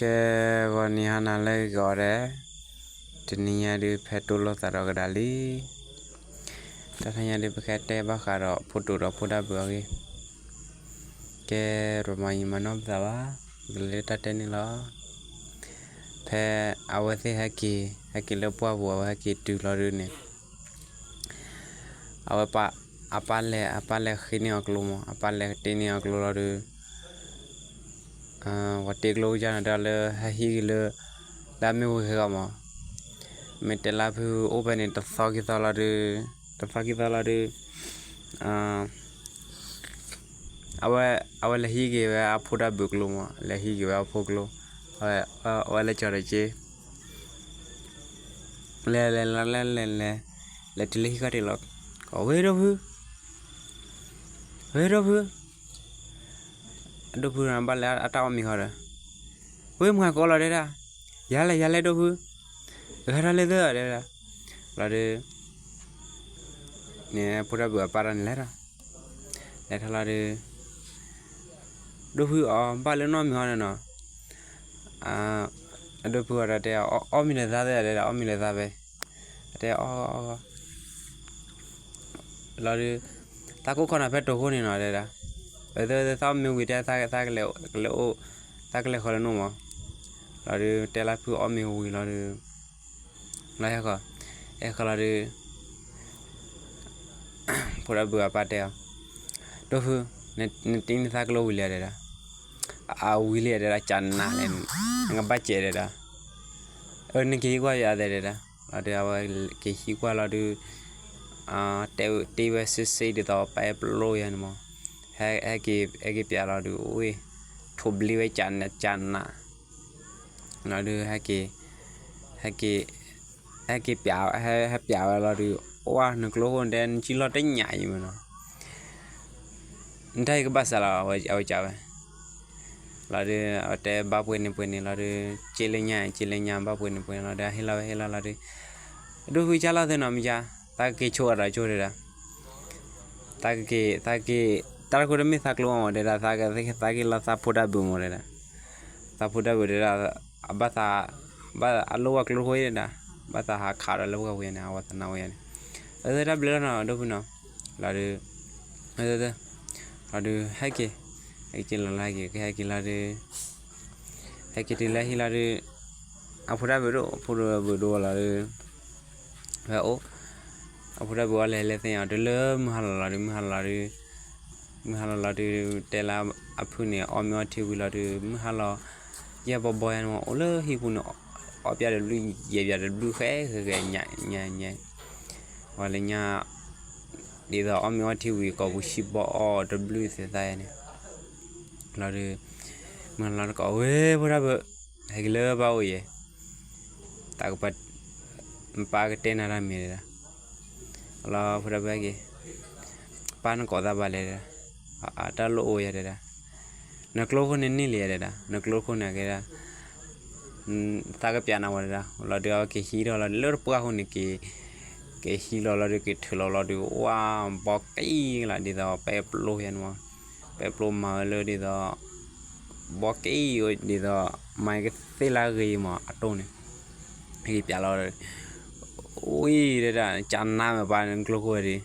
ကဲ ဂီၤနံၤဟါနၤလၢအဂ့ၤကိးဂၤဒဲး, တနံၤညါဒုး ဖဲတိၢ်လိာ်သးဒီးကဒါလံ. တၢ်တနံၤညါဒုး ပကတဲဘၣ်ဃးဒီးဖိတိၤဒီးဖိဒၣ်ဘုးအဂ့ၢ်. ကဲ ပမၤယံာ်မၤနီၢ်ပသးဘၣ်, ပကလဲၤတၢ်တဲန့ၣ်လီၤ. ဖဲအဝဲသ့ၣ်ဟဲက့ၤ, ဟဲက့ၤလၢပှၢ်ပူၤ အဝဲဟဲက့ၤတုၤလီၤဒုးန့ၣ် အဝဲ အပၢ်လဲၤ, အပၢ်လဲၤဃ့န့ၢ်အီၤကျိမး, အပၢ်လဲၤတ့န့ၢ်အီၤကျိလီၤဒုး, ပှၤတ့ကျိကစၢ်န့ၣ် တဲလၢဟဲဟံးက့ၤလၢ လၢအမ့ၢ်ဝံၤဃဲဂီၤမး, မ့ၢ်တဲလၢဖုအိၣ်ဖဲန့ၣ် တသီခံသီလီၤဒုး, တသီခံသီလီၤဒုး, အဝဲ, အဝဲလဲၤဟံးက့ၤဝဲအဖိဒၣ်ဘုးကျိမး, လဲၤဟံးက့ၤဝဲအဖိကျိ, အဝဲလဲၤကၠီၤဒီးက့ လဲၤလဲၤလီၤလဲၤလဲၤလဲၤ, လဲၤတုၤလၢဟံၣ်ခီၣ်ထံးလီၤ, ကိးဝဲဒိၣ်ဖု, ဝဲဒိၣ်ဖု, ဒိၣ်ဖုဘၣ်လၢအတၢ်အီၣ်မ့ၤဃီဒီး, ဝဲမုၢ်ဂၤကိးလီၤတဲဒၣ်, ယၤလဲၣ်ယၤလဲၣ်ဒိၣ်ဖု, ဂဲၤထီၣ်လၢသၢတဲဒၣ်, လီၤဒုး န့ၣ်ဖိဒၣ်ဘုးအပၢ်တၢ်န့ၣ်လဲၤထီၣ်, လဲၤထီၣ်လီၤဒုး, ဒိၣ်ဖုအီၤဘၣ်လၢနီၢ်မ့ၤဃီန့ၣ်နီၤ, အဒိၣ်ဖုအီၤဒီးတဲ, အီၣ်မ့ၤလၢသးသၢတဲဒၣ်, အီၣ်မ့ၤလၢသးဖဲ, အတဲအီၣ် လီၤဒုး, သးကိးခီနီၤဖဲတိၤခိၣ်န့ၣ်နီၤတဲဒၣ်, အသၢသၢသးအီၣ်မ့ၤဝံၤတဲ, သးကလဲၤအိၣ်, သးကလဲၤဃီလၢနအိၣ်မး, လီၤဒုး တဲလၢဖုအီၣ်မ့ၤဝံၤလီၤဒုး, လီၤဟဲဃီ, ဟဲဃီလီၤဒုး ဖိဒၣ်ဘုးအပၢ်တဲအီၤ, ဒိၣ်ဖု, နတ့န့ၢ်သးကျိဝံၤလံတဲဒၣ်, အဝံၤလံတဲဒၣ်, ကနးလဲၣ်, နကဘၣ်စဲးတဲဒၣ်, အနက့ၤဟံးကွၢ်ယၤတဲဒၣ်, လီၤဒုး အဝဲက့ၤဟံးကွၢ်လီၤဒုး, တ့ဝဲစ့စ့ဒ်သိးပဲပျိယၤန့ၣ်မး, ဟဲက့ၤပျးလီၤဒုး အိၣ်, ထိၣ်ဘျ့ဝဲကနး, လီၤဒုး ဟဲက့ၤ, ဟဲက့ၤ, ဟဲက့ၤပျး, ဟဲပျးဝဲလီၤဒုး, အိၣ်နကျိခိၣ်တဲ နကံၣ်လီၤတညၣ်အံၤမးနီၤ, နတၢ်အံၤကဘၣ်စးလီၤ အဝဲကးဝဲ, လီၤဒုး အဝဲတဲဘၣ်ပှဲၤန့ၣ်ပှဲၤန့ၣ်လီၤဒုး, က့လၢညါ က့လၢညါ ဘၣ်ပှဲၤန့ၣ်ပှဲၤန့ၣ်လီၤဒုး အဟ့ၣ်လီၤဝဲဟ့ၣ်လီၤလီၤဒုး, ဒိၣ်ဖုကၢ်လီၤသ့ၣ်နီၤမ့ၢ်ကၢ်, သးက့ၤဆိအဒီးကၠိတဲဒၣ်, သးက့ၤ, သးက့ၤ, တၢ်တခိၣ်တမ့ၢ်သးကျိမးတဲဒၣ်, သးက့ၤလီၤသးဖိဒၣ်ဘုးမးတဲဒၣ်, သးဖိဒၣ်ဘုးတဲဒၣ်, အဘၣ်သး, ဘၣ်အလိၣ်ဝဲကျိခိၣ်တဲဒၣ်, ဘၣ်သးဟးခးဒီးလၢပှၤဝံၤန့ၣ် အဝဲသနာ်ဝဲန့ၣ်, အသၢတၢ်ဘျုးလီၤနီၤ ဒိၣ်ဖုနီၤ, လီၤဒုး, လီၤဒုး ဟဲက့ၤ, ဟဲက့ၤလီၤလၢဟဲက့ၤ ကဟဲက့ၤလီၤဒုး, ဟဲက့ၤတုၤလၢဟံၣ်လီၤဒုး, အဖိဒၣ်ဘုးဒိၣ် အဖိဒၣ်ဘုးဒိၣ်လီၤဒုး, ဖဲအိၣ်, အဖိဒၣ်ဘုးအီၤလဲၤလဲၤသ့ၣ်ညါတုၤလၢမုၢ်ဟါလီၤလီၤဒုး မုၢ်ဟါလီၤလီၤဒုး, မုၢ်ဟါလီၤလီၤဒုး တဲလၢအဖုန့ၣ် အီၣ်မ့ၤအီထံဝံၤလီၤဒုး မုၢ်ဟါလီၤ, ယဲၢ်ဘီဘီယဲၢ်န့ၣ်မး အိၣ်လၢဟံၣ်ပူၤန့ၣ်, အီၣ်ပျးတဘျုး ယဲၢ်ပျးတဘျုး ဃဲဃဲဃဲညါညါညါ, ဝဲလၢညါ ဒ်သိးအီၣ်မ့ၤအီထံဝံၤ ကိာ်ပူၤဆံဘီအီၣ်တဘျုးသ့ၣ်သးယဲၢ်န့ၣ်, လီၤဒုး, မုၢ်ဟါလီၤတကိးဝဲ ဖိဒၣ်ဘုး, ဟဲက့ၤလၢပၢ်အိၣ်ယဲၢ်, တၢ်ကပၤ, ပၢ်ကတဲနၤတၢ်မ့ၢ်တဲဒၣ်, လီၤဖိဒၣ်ဘုးဟဲက့ၤ, ပၢ်နကိးသးဘၣ်လဲၣ်တဲဒၣ်, တၢ်လိၣ်အိၣ်ယဲၢ်တဲဒၣ်, နကျိခိၣ်န့ၣ်န့ၢ်လံယဲၢ်တဲဒၣ်, နကျိခိၣ်န့ၣ်ကဲဒၣ် သးကပျးနၤဝဲဒၣ်, လီၤဒုးအဝဲက့ၤဟံးထီၣ်လီၤဒုး လၢတပှၢ်ဃိန့ၣ်က့ၤ, က့ၤဟံးလီၤလီၤဒုး က့ၤထုးလီၤလီၤဒုး ဝါဘီကံၢ်လီၤ ဒ်သိးပဲပျိယဲၢ်န့ၣ်မး, ပဲပျိမၤဝဲလၢဒ်သိး, ဘီကံၢ်ဒ်သိး, မၤကသ့ၣ်လၢအဂ့ၤမး အတိၢ်န့ၣ်, က့ၤပျးလီၤ, ဝံၤတဲဒၣ် ကနးမ့ၢ်ပှၤနကျိခိၣ်ဝဲဒၣ်,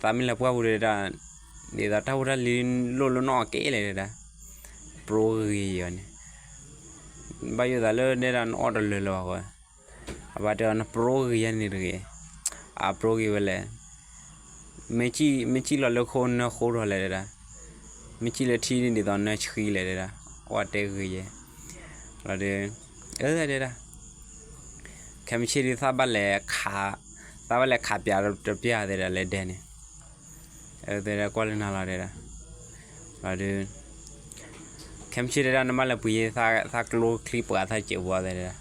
သးမ့ၢ်လဲၤပှၢ်ပူၤတဲဒၣ်, ဒ်သိးတၢ်ဖိတၢ်လံၤလိၣ်လၢနအီၣ်က့ၤလဲၣ်တဲဒၣ်, ပျိဂ့ၤအီၤန့ၣ် ဘၣ်ယိၣ်သးလၢဒဲဒၣ်နအီၣ်တလၢာ်လၢၤဘၣ်ဃီ, အဘၣ်တဲအီၤ နပျိဂ့ၤယဲၢ်န့ၣ်တဂ့ၤ, အပျိဂ့ၤဝဲလဲၣ်, မ့ၢ်စံၣ်လီၤလၢခိၣ်နၢဃိထီၣ်လဲၣ်တဲဒၣ်, မ့ၢ်စံၣ်လၢထံန့ၣ်ဒ်သိးနၢဆှံလဲၣ်တဲဒၣ်, အဝဲတဲဂ့ၤယဲၢ်, လီၤဒုး, အၢ တဲဒၣ်, ခဲမုၢ်ဆ့ၣ်ဒုးသးဘၣ်လဲၤ, သးဘၣ်လဲၤခးပျးတပျၢ်တဲဒၣ်လဲၤဒဲန့ၣ် တဲဒၣ်ကွၢ်လၢနၤလီၤတဲဒၣ်, လီၤဒုး, ခဲမုၢ်ဆ့ၣ်တဲဒၣ်နဘၣ်လဲၤပှ့ၤယဲၢ်, သးကျိချံပှၤသးစဲးဘှီတဲဒၣ်,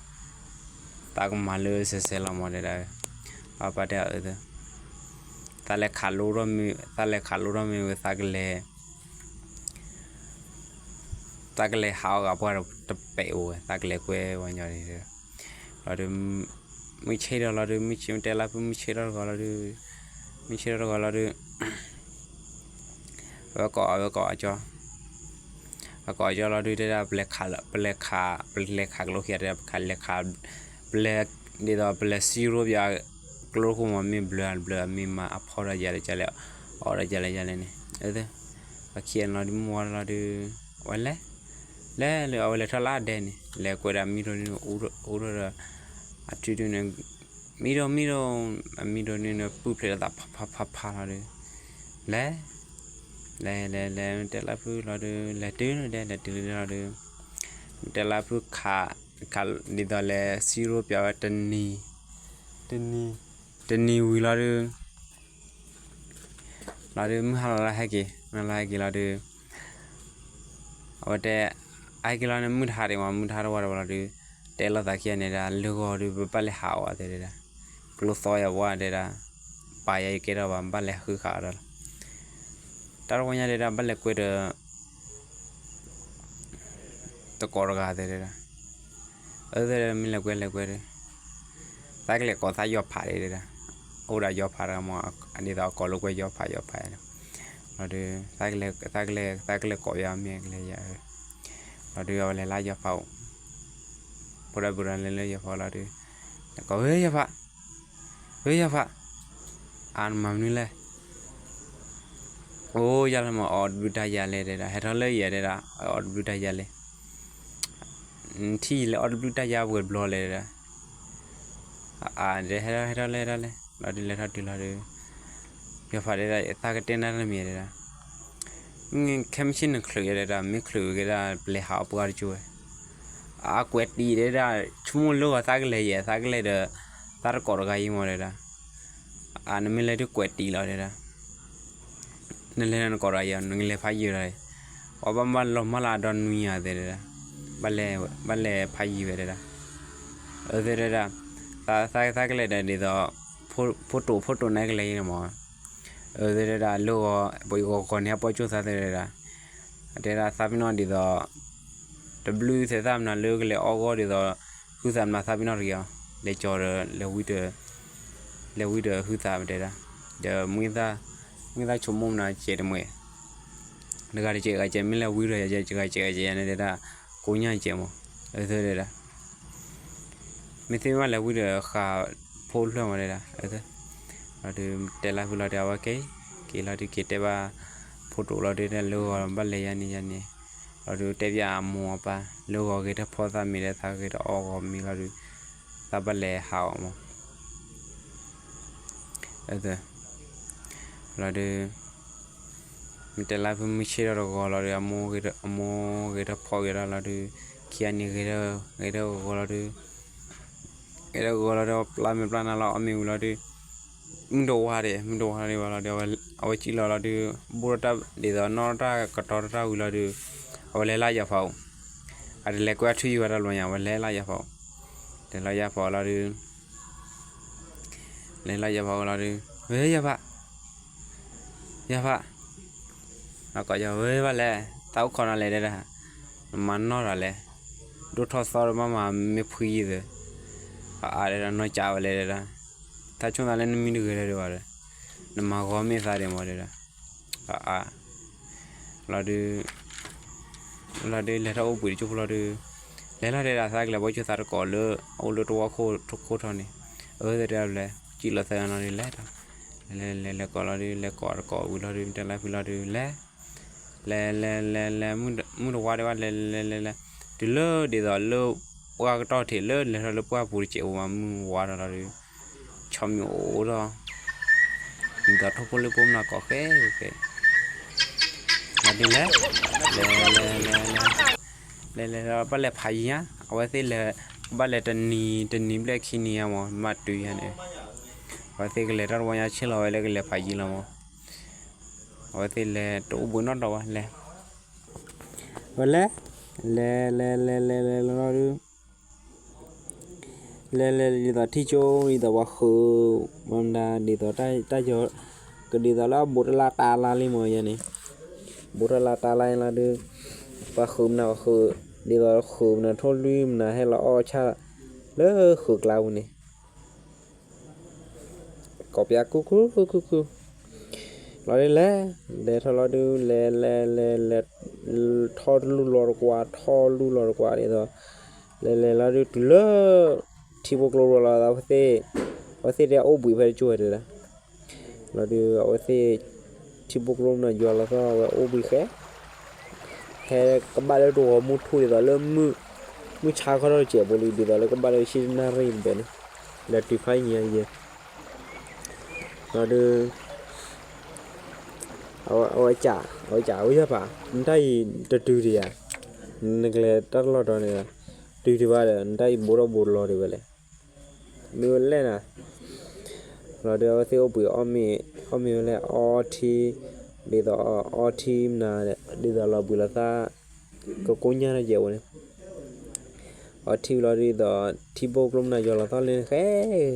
သးကမၤလၢစဲးစဲးလီၤမးတဲဒၣ်, အပၢ်တဲအီၤအၢ, သးလဲၤခးလိထီၣ်မ့ၢ်, သးလဲၤခးလိထီၣ်မ့ၢ်ဝဲ သးကလဲၤ သးကလဲၤဟးအီၣ်ဂၤပှၢ်တပဲာ်အိၣ်ဝဲ သးကလဲၤကွဲဝဲညီန့ၣ်, လီၤဒုး, မုၢ်ဆ့ၣ်ထီၣ်လီၤဒုး မုၢ်ဆ့ၣ်တဲလၢဖုမုၢ်ဆ့ၣ်ထီၣ်တဂီၤလီၤဒုး, မုၢ်ဆ့ၣ်ထီၣ်တဂီၤလီၤဒုး, အဝဲကိး အဝဲကိးအကၠီ, အကိးကၠီလီၤဒုး တဲဒၣ် ပလဲၤခး, ပလဲၤခး, ပလဲၤခးကျိခံဂၤ တဲဒၣ် ပလဲၤခး, ပလဲၤ, ဒ်သိးပလဲၤစံရိပၠးကျိခိၣ်မး မ့ၢ်ဘျၢဘျၢ မ့ၢ်မၤအဖီဒီးယၤလဲၣ်ယၤလဲၣ်, အီၣ်ဒီးယၤလဲၣ်ယၤလဲၣ်န့ၣ်, အဝဲခံဂၤန့ၣ်လီၤဒုး မုၢ်ဝါလီၤဒုး အဝဲလဲၤ, လဲၤလၢအဝဲလဲၤထီၣ်လၢအဒဲန့ၣ် လဲၤကွဲးဒီးမံဒိၣ်န့ၣ် အိၣ်ထီၣ်ဒီး အထူၣ်ဒုးန့ၣ် မံဒိၣ်မံဒိၣ်, အမံဒိၣ်န့ၣ် ပုၢ်ဖျဲးလီၤသးဖးဖးဖးဖးလီၤဒုး, လဲၤ, လဲၤလဲၤလဲၤ တဲလၢဖုလီၤဒုး လဲၤတုၤလၢဒဲ လဲၤတုၤလၢဒဲလီၤဒုး, တဲလၢဖုခး, ခးဒ်သိးလဲၤစံရိပၠးဝဲတနံၤ, တနံၤ, တနံၤဝံၤလီၤဒုး လီၤဒုး မုၢ်ဟါလီၤလၢဟဲက့ၤ, မုၢ်ဟါလီၤဟဲက့ၤလီၤဒုး အဝဲတဲ, အဟဲက့ၤလီၤန့ၣ် မုၢ်တဟါဒံးမး မုၢ်တဟါတဝီတဝီလီၤဒုး, တဲလိာ်သးခံဂၤန့ၣ်ဒၣ် လၢဂီၤဒုး ပဘၣ်လဲၤဟးအီၣ်တဲဒၣ်, ကျိသီယၤဝဲတဲဒၣ်, ပာ်ယၤယကဲထီၣ်ဘၣ် ဘၣ်လဲၤဃုခးအီၤဒီးလီၤ, တၢ်တဝီညါတဲဒၣ် ဘၣ်လဲၤကွဲးဒီး တကိးတဂၤတဲဒၣ်, အၢ တဲဒၣ် မ့ၢ်လဲၤကွဲးလဲၤကွဲးဒီး သးကလဲၤကိးသးယီၤဖးဒံးတဲဒၣ်, အိၣ်ဒီးယီၤဖးတဂၤမး ဒ်သိးအကိးလိာ်ကွဲးယီၤဖးယီၤဖး, လီၤဒုး သးကလဲၤ, သးကလဲၤကိးယၤမ့ၢ်ကလဲၤယၤ, လီၤဒုး အဝဲလဲၤလၢယီၤဖးအိၣ်, ဖိဒၣ်ဘုၣ်ဒီးလဲၤလၢယီၤဖးလီၤဒုး, ကိး ဝဲယီၤဖး, ဝဲယီၤဖး, အါနမၤမနုၤလဲၣ် အိၣ်ယၤလၢမး အီၣ်တဘျုးတၢ်ယၤလဲၣ်တဲဒၣ် ဟဲထီၣ်လၢယၤတဲဒၣ် အီၣ်တဘျုးတၢ်ယၤလဲၣ်, ထံၣ်ယလဲၤအီၣ်တဘျုးတၢ်ယၤပှဲၤဘျီလဲၣ်တဲဒၣ်, အါ တဲ ဟဲထီၣ်ဟဲထီၣ်လဲၣ်ဟဲထီၣ်လဲၣ် လီၤဒုးလဲၤထီၣ်တုၤလီၤဒုး, ယီၤဖးတဲဒၣ် သးကတဲနၤတမံၤတဲဒၣ်, ခဲမုၢ်ဆ့ၣ်နချုးယဲတဲဒၣ် မ့ၢ်ချုးက့ၤဒၣ်ပလဲၤဟးအီၣ်ပှၢ်တကၠိဝဲ, အကွဲးတံာ်တဲဒၣ် ဆိကမိၣ်လၢဂီၤသးကလဲၤယဲ သးကလဲၤဒီး သးတကိးတဂၤအံၤမးတဲဒၣ်, အါ နမ့ၢ်လဲၤဒုးကွဲးတံာ်လီၤတဲဒၣ် နလဲၤနကိးတဂၤအံၤ နကလဲၤဖးယံာ်ဒီး, အီၣ်ဘၣ်မ့ၢ်လီၤမၢ်လၢအဒီနွံယၤတဲဒၣ်, ဘၣ်လဲၤဖးယံာ်ဝဲတဲဒၣ်, အၢ တဲဒၣ်, သးကလဲၤဒီးဒ်သိး, ဖိတိာ်ဖိတိာ်န့ၣ်ကလဲၤအံၤန့ၣ်မး, အၢ တဲဒၣ် လၢဂီၤ ပဂီၤဂီၤန့ၣ် ဟဲပိာ်ကၠိသးတဲဒၣ်, တဲဒၣ်သးပ့ၤနီၣ်ဒ်သိး တဘျုးသဲးသးမနုၤလၢကလဲၤအီၣ်ဂီၢ်ဒ်သိး, ဟုသးမနုၤသးပ့ၤနီၣ်တဂ့ၤအီၤ, လဲၤကၠီဒီး လဲၤဝံဒီး, လဲၤဝံဒီးဟုသးမတဲဒၣ်, ဒီး, မ့ၢ်သးဆိကမိၣ်မနုၤစဲးတမှဲ, တဂၤတစဲးဂၤစဲး မ့ၢ်လဲၤဝံဒီးယၤစဲးဂၤစဲးဂၤစဲးန့ၣ်တဲဒၣ်, ကိးညါစဲးမး, အၢ တဲဒၣ် မ့ၢ်သ့မ့ၢ်ဘၣ်လဲၤဝံဒီးဃာ်ဖိဖျၢၣ်မးတဲဒၣ်, လီၤဒုးတဲလၢဖုလီၤဒုးအဝဲက့ၤ, က့ၤလီၤဒုးက့ၤတဲဘၣ်, ဖိတိာ်လီၤဒုးတဲလၢဂီၤဘၣ်လဲၤယၤန့ၣ်ယၤန့ၣ်, လီၤဒုးတဲပၠးအမိၢ်အပၢ်, လၢဂီၤဂဲၤထၢၣ်ဖီသးမ့ၤဒီးသးဂဲၤထၢၣ်အီၣ်ဂီၤမ့ၤလီၤဒုး, သးဘၣ်လဲၤဟးအီၣ်မး လီၤဒုး, မ့ၢ်တဲလၢဖုမုၢ်ဆ့ၣ်ထီၣ်တဂီၤလီၤဒီး အမိၢ်ဂဲၤထၢၣ်ဖီက့ၤဒီးလီၤဒုး, ခံဂၤန့ၣ်ဂဲၤထၢၣ်ဂီၤလီၤဒုး, ဂဲၤထၢၣ်ဂီၤလီၤဒီး ပျၢ်မ့ၤပျၢ်နါလီၤအီၣ်မ့ၤဝံၤလီၤဒုး, မုၢ်တဝါဒံး မုၢ်တဝါဒံးဝဲလီၤဒီး အဝဲကံၣ်လီၤလီၤဒုး, ဘိၣ်ထီၣ်တၢ်ဒ်သိးနီၣ်တၢ်ကတီၤတၢ်ဝံၤလီၤဒုး, အဝဲလဲၤလၢယၤဖးအိၣ်, အတလဲၤကွဲးအထွံၣ်ယံၤဝဲတၢ်လီၤညါ အဝဲလဲၤလၢယၤဖးအိၣ်, လဲၤလၢယၤဖးအိၣ်လီၤဒုး လဲၤလၢယၤဖးအိၣ်လီၤဒုး, ဝဲယၤဖး, ယၤဖး, အကိးယၤဝဲဘၣ်လဲၣ်, သးအိၣ်ခိးနၤလဲၣ်တဲဒၣ်, နမၤနီၢ်တၢ်လဲၣ်, ဒိၣ်ထီၣ်သီဒီးမၤမၤမ့ၢ်ဖှံယံၤသၢ, အါအါတဲဒၣ် နီၢ်ကၠးဝဲလဲၣ်တဲဒၣ်, သးဆိၣ်သးလၢနမံတဂ့ၤလၢဒံးဘၣ်ဒီး, နမၤဂီၤမ့ၢ်သးဒံးမးတဲဒၣ်, အါအါ လီၤဒုး, လီၤဒုး လဲၤထီၣ်အိၣ်ဘှံးတကၠိဖိလီၤဒုး, လဲၤလီၤတဲဒၣ် သးကလဲၤဘီကၠိသးတကိးလၢ အအိၣ်လၢတဝီခိၣ်တခိၣ်ထီၣ်န့ၣ်, အၢ တဲဒၣ်လဲၤ, ကံၣ်လီၤသၢဂၤလီၤဒုး လဲၤထီၣ်, လဲၤလဲၤလဲၤကိးလီၤဒုး လဲၤကိးတကိးဝံၤလီၤဒုး တဲလၢဖုလီၤဒုး လဲၤ, လဲၤလဲၤလဲၤလဲၤ မုၢ်တဝါဒံးဘၣ် လဲၤလဲၤလဲၤလဲၤလဲၤ, တုၤလၢဒ်သိးလၢ ပှၢ်ကတီၢ်ထံးလၢလဲၤထီၣ်လၢပှၢ်ပူၤတစဲးအိၣ်မး မုၢ်ဝါထီၣ်လီၤဒုး ဆီမံၤအိၣ်ဒီး ဒ်သိးထိၣ်ဖိလံၣ်ဖိမနုၤကိးဃဲဃဲ, လီၤဒုးလဲၤ, လဲၤလဲၤလဲၤလဲၤ, လဲၤလဲၤဒီးဘၣ်လဲၤဖးယံၤညါ အဝဲသ့ၣ်လဲၤ, ဘၣ်လဲၤတနံၤ တနံၤဘျဲၣ်ခံနံၤညါမး မ့ၢ်တုၤယၤန့ၣ်, အဝဲသ့ၣ်ကလဲၤတၢ်တဝီညါဆ့ၣ်လီၤဝဲလၢကလဲၤဖးယံၤလီၤမး, အဝဲသ့ၣ်လဲၤတအိၣ်ဘှံးနီတတီၤဘၣ်လဲၤ ဝဲလဲၤ, လဲၤလဲၤလဲၤလဲၤလဲၤလီၤဒုး လဲၤလဲၤဒ်သိးထံၣ်ကၠိ ဒ်သိးပှၤဃုာ်, မၤမတၤဒ်သိးတၢ်ယီၤ, ကဒ်သိးလၢအဘူးတလါတါလါလံမးယဲန့ၣ်, ဘူးတလါတါလါလီၤဒုး, ပှၤဃုာ်မနုၤပှၤဃုာ်, ဒ်သိးဃုာ်မနုၤထိၣ်လွံၢ်မနုၤဟဲလီၤအီၣ်ဆၣ်, လၢဃုာ်ကျါပူၤန့ၣ် ကိးပၠးကူကူကူကူ, လီၤဒုးလဲၤ, လဲၤထီၣ်လီၤဒုး လဲၤလဲၤလဲၤလဲၤ, ထီၣ်လူၢ်လီၤတကွၢ် ထီၣ်လူၢ်လီၤတကွၢ်ဒ်သိး, လဲၤလဲၤလီၤဒုးတုၤလၢ ထံဖိကျိတဘိလီၤ. အဝဲသ့ၣ်, အဝဲသ့ၣ်တဲအိၣ်ဘှံးဖဲတကၠိဝဲဒၣ်, လီၤဒုး အဝဲသ့ၣ် ထံဖိကျိမနုၤယွၤလီၤသီၣ် အဝဲအိၣ်ဘှံးဃဲ ဟဲကဘၣ်လၢတဂီၤမုၢ်ထူၣ်ဒ်သိးလၢ မုၢ်ဆါခီထီၣ်တစဲးဖိလံ ဒ်သိးလၢကဘၣ်လၢဆံတနၣ်ရံၣ်တဘဲန့ၣ်, လဲၤတုၤဖးယံၤယဲ, လီၤဒုး အဝဲ, အဝဲစံး, အဝဲစံး, အဝဲယဲၢ်ဖး, နတၢ်အံၤတတုၤဒံးဧါ, နကလဲၤတၢ်လီၢ်ဒီးန့ၣ်, တုၤဒံးဘၣ်ဒီး နတၢ်အံၤဘိထီၣ်ဘိလီၤဒံးဝဲလဲၣ်, မ့ၢ်ဝဲလဲၣ်နၤ, လီၤဒုး အဝဲသ့ၣ်အိၣ်ဘှံးအီၣ်မ့ၤ, အီၣ်မ့ၤဝဲလဲၣ် အီထံ, ဒ်သိးအီထံမနၤ, ဒ်သိးလီၤဘှံးလီၤသး ကကိညၢ်ထီၣ်ယဲဝဲန့ၣ်, အီထံလီၤဒုးဒ်သိး ထံဖိကျိမနၤယွၤလီၤသီၣ်လၢန့ၣ်ဃဲ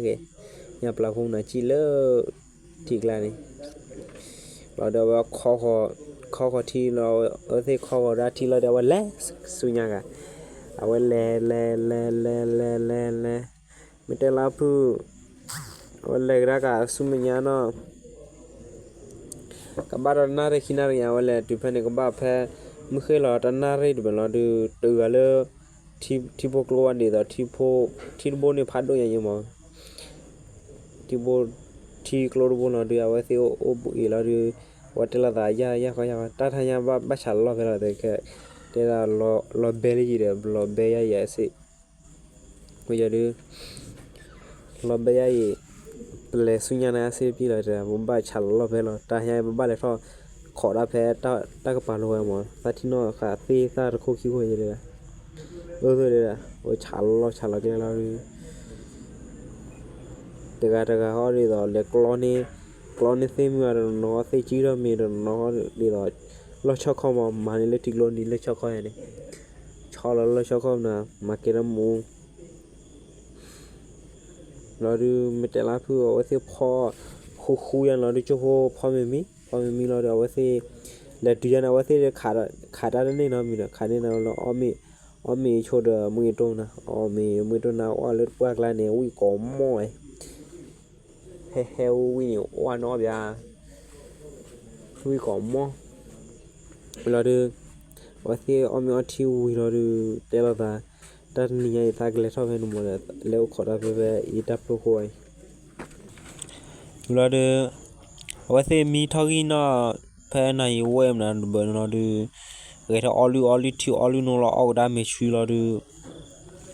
ဃဲ, ညၣ်ပျၢ်ဖိမနၤစံၣ်လၢ ထံကျါန့ၣ်, လီၤဒုးအဝဲ ခီဃီၤထံလီၤ, အဝဲသ့ၣ်ခီဃီၤဒၣ်ထံလီၤဒီး အဝဲလဲၤဆူညါဂၤ, အဝဲလဲၤလဲၤလဲၤလဲၤလဲၤလဲၤလဲၤ, မ့ၢ်တဲလါဖုၣ်, အဝဲလဲၤကဒါက့ၤဆူမဲာ်ညါနီၤ ကဘၣ်ဒီးတနၣ်ရံၣ်ခံနၣ်ရံၣ် အဝဲလဲၤတုၤဖဲန့ၣ် ကဘၣ်ဖဲ မုၢ်ဃ့ၢ်လီၤတနၣ်ရံၣ်တဘဲလီၤဒုး တုၤဂၤလၢ ထံဖိကျိဝဲဒ်သိး ထံတဘိန့ၣ်ဖးဒိၣ်ညါယံမး, ထံဘိ, ထံကျိတဘိလီၤဒုး အဝဲသ့ၣ်အိၣ်ဘှံးအံၤလီၤဒုး အဝဲတဲလိာ်သးယၢ်ယၢ်ဃီယၢ်ဃီ တၢ်ထါညါဘၣ်ဆၣ်လီၢ်ဖဲလီၤ တဲဒၣ် လီၤဘဲလၢယံၤဒီး လီၤဘဲယါယံၤအစ့ၢ် ဝဲယၤဒုး လီၤဘဲယါအံၤ ပလဲၤဆူညါန့ၣ်အစ့ၢ်တပျံၤလီၤတဲ ပဘၣ်ဆၣ်လီၤလီၢ်ဖဲလီၤ တၢ်ဟါပဘၣ်လဲၤထီၣ် ခိးတၢ်ဖဲ တၢ်ကပၤလိဝဲမး သးထံၣ်နီၣ်ဃာ်သ့ၣ်သၣ်တခိၣ်ခံခိၣ်ယဲဒၣ် အၢ သ့ၣ်ဒၣ် ဝဲဆၣ်လီၤဆၣ်လီၤကျဲလီၤဒုး တဂၤတဂၤဟီဒ်သိး လဲၤကျီန့ၢ် ကျီန့ၢ်သ့ၣ်မုၢ်အါတနီၤ သ့ၣ်ကံထီၣ်မ့ၢ်တနီၤဒ်သိး လီၢ်ဆီၣ်ခီၣ်မး မၤန့ၢ်လၢထံကျိနံၤလၢဆီၣ်ခီၣ်ယဲန့ၣ် ဆီလီၤလၢဆီၣ်ခီၣ်မနုၤ မၤကဲထီၣ်မူ လီၤဒုး မ့ၢ်တဲလါဖုၣ်အဝဲသ့ၣ်ဖီ ဃူဃူယါန့ၣ်လီၤဒုး ကၠိဖိဖီမ့ၤမံ ဖီမ့ၤမံလီၤဒုး အဝဲသ့ၣ် လဲၤတုၤယါန့ၣ် အဝဲသ့ၣ်ခးတၢ်တန့ၢ်နီတမံၤဒီး ခးန့ၢ်န့ၣ်လီၤ အီၣ်မ့ၤ အီၣ်မ့ၤဆိဒီး မုၢ်အ့တိၢ်နၤ အီၣ်မ့ၤ မုၢ်အ့တိၢ်နၤ အီၣ်လၢပှၢ်ကျါန့ၣ် ဝံၣ်ကိးမီၢ်ဝဲ ဟဲဟဲဝံၣ်န့ၣ် အီၣ်န့ၣ်အီၣ်ဘၣ် ဝံၣ်ကိးမီၢ် လီၤဒုး အဝဲသ့ၣ်အီၣ်မ့ၤအီထံဝံၤလီၤဒုး တဲလိာ်သး တၢ်တနံၤညါအံၤ သးကလဲၤထီၣ်ဖဲန့ၣ်မးဒီး လဲၤအိၣ်ခိးတၢ်ဖဲဖဲအံၤတၢ်ဖျိခိၣ်အံၤ လီၤဒုး အဝဲသ့ၣ်မံထီၣ်ဂံၢ်နီၣ် ဖဲနၤယံၤဝဲမနုၤတဘၣ်န့ၣ်လီၤဒုး ဂဲၤထီၣ်အီလုၢ်အီလုၢ်ထံအီလုၢ်နိလီၤ အီၣ်ကဒါမ့ၤဆှံလီၤဒုး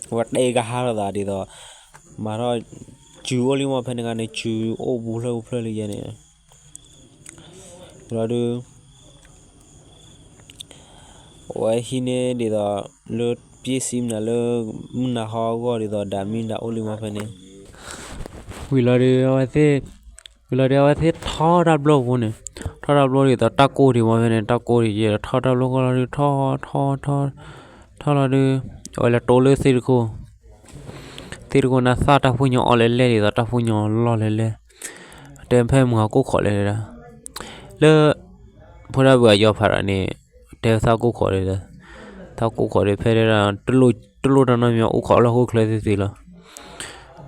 အဝဲတဲကဟါလိာ်သးဒ်သိး မၤထီၣ် စုအိၣ်လံမး ဖဲန့ၣ်ဂၤန့ၣ် စုအိၣ်ပူၤဖျၢၣ်ပူၤဖျၢၣ်လံယဲန့ၣ် လီၤဒုး အဝဲဟံးန့ၢ်ဒ်သိး လၢပျ့ၢ်စံမနုၤလၢ မုၢ်နၤဟီအဂီၢ်ဒ်သိး ဒၣ်မံဒၣ်အိၣ်လံမးဖဲန့ၣ် ဝံၤလီၤဒုး အဝဲသ့ၣ် ဝံၤလီၤဒုး အဝဲသ့ၣ်ထီၣ်တၢ်ဘျီၣ်အဃိန့ၣ် ထီၣ်တၢ်ဘျီၣ်ဒ်သိး တၢ်ကိၢ်ဒံးမးဖဲန့ၣ် တၢ်ကိၢ်ဒံးယဲဒီး ထီၣ်တၢ်ဘျီၣ်ဃီလီၤဒုး ထီၣ် ထီၣ် ထီၣ် ထီၣ်လီၤဒုး အဝဲလဲၤတိလၢသ့ၣ်တခိၣ် သ့ၣ်တခိၣ်န့ၣ် သၣ်တၢ်ဖိညီအီၣ်လဲၤလဲၣ်ဒ်သိး တၢ်ဖိညီလီၢ်လဲၤလဲၣ် တဲဖဲမုၢ်ဟီၣ်ကိၢ်ခိးလဲၣ်ဒၣ် လၢ ဖိဒၣ်ဘုၣ်အယီၤဖးဒိၣ်န့ၣ် တဲသၣ်ကိၢ်ခိးဒီး သၣ်ကိၢ်ခိးဒီး ဖဲတဲဒၣ် တလိၣ်တၢ်နီတမံၤ အိၣ်ခိးလၢဟီၣ်ခိၣ်ချၢသ့ၣ်သ့ၣ်လီၤ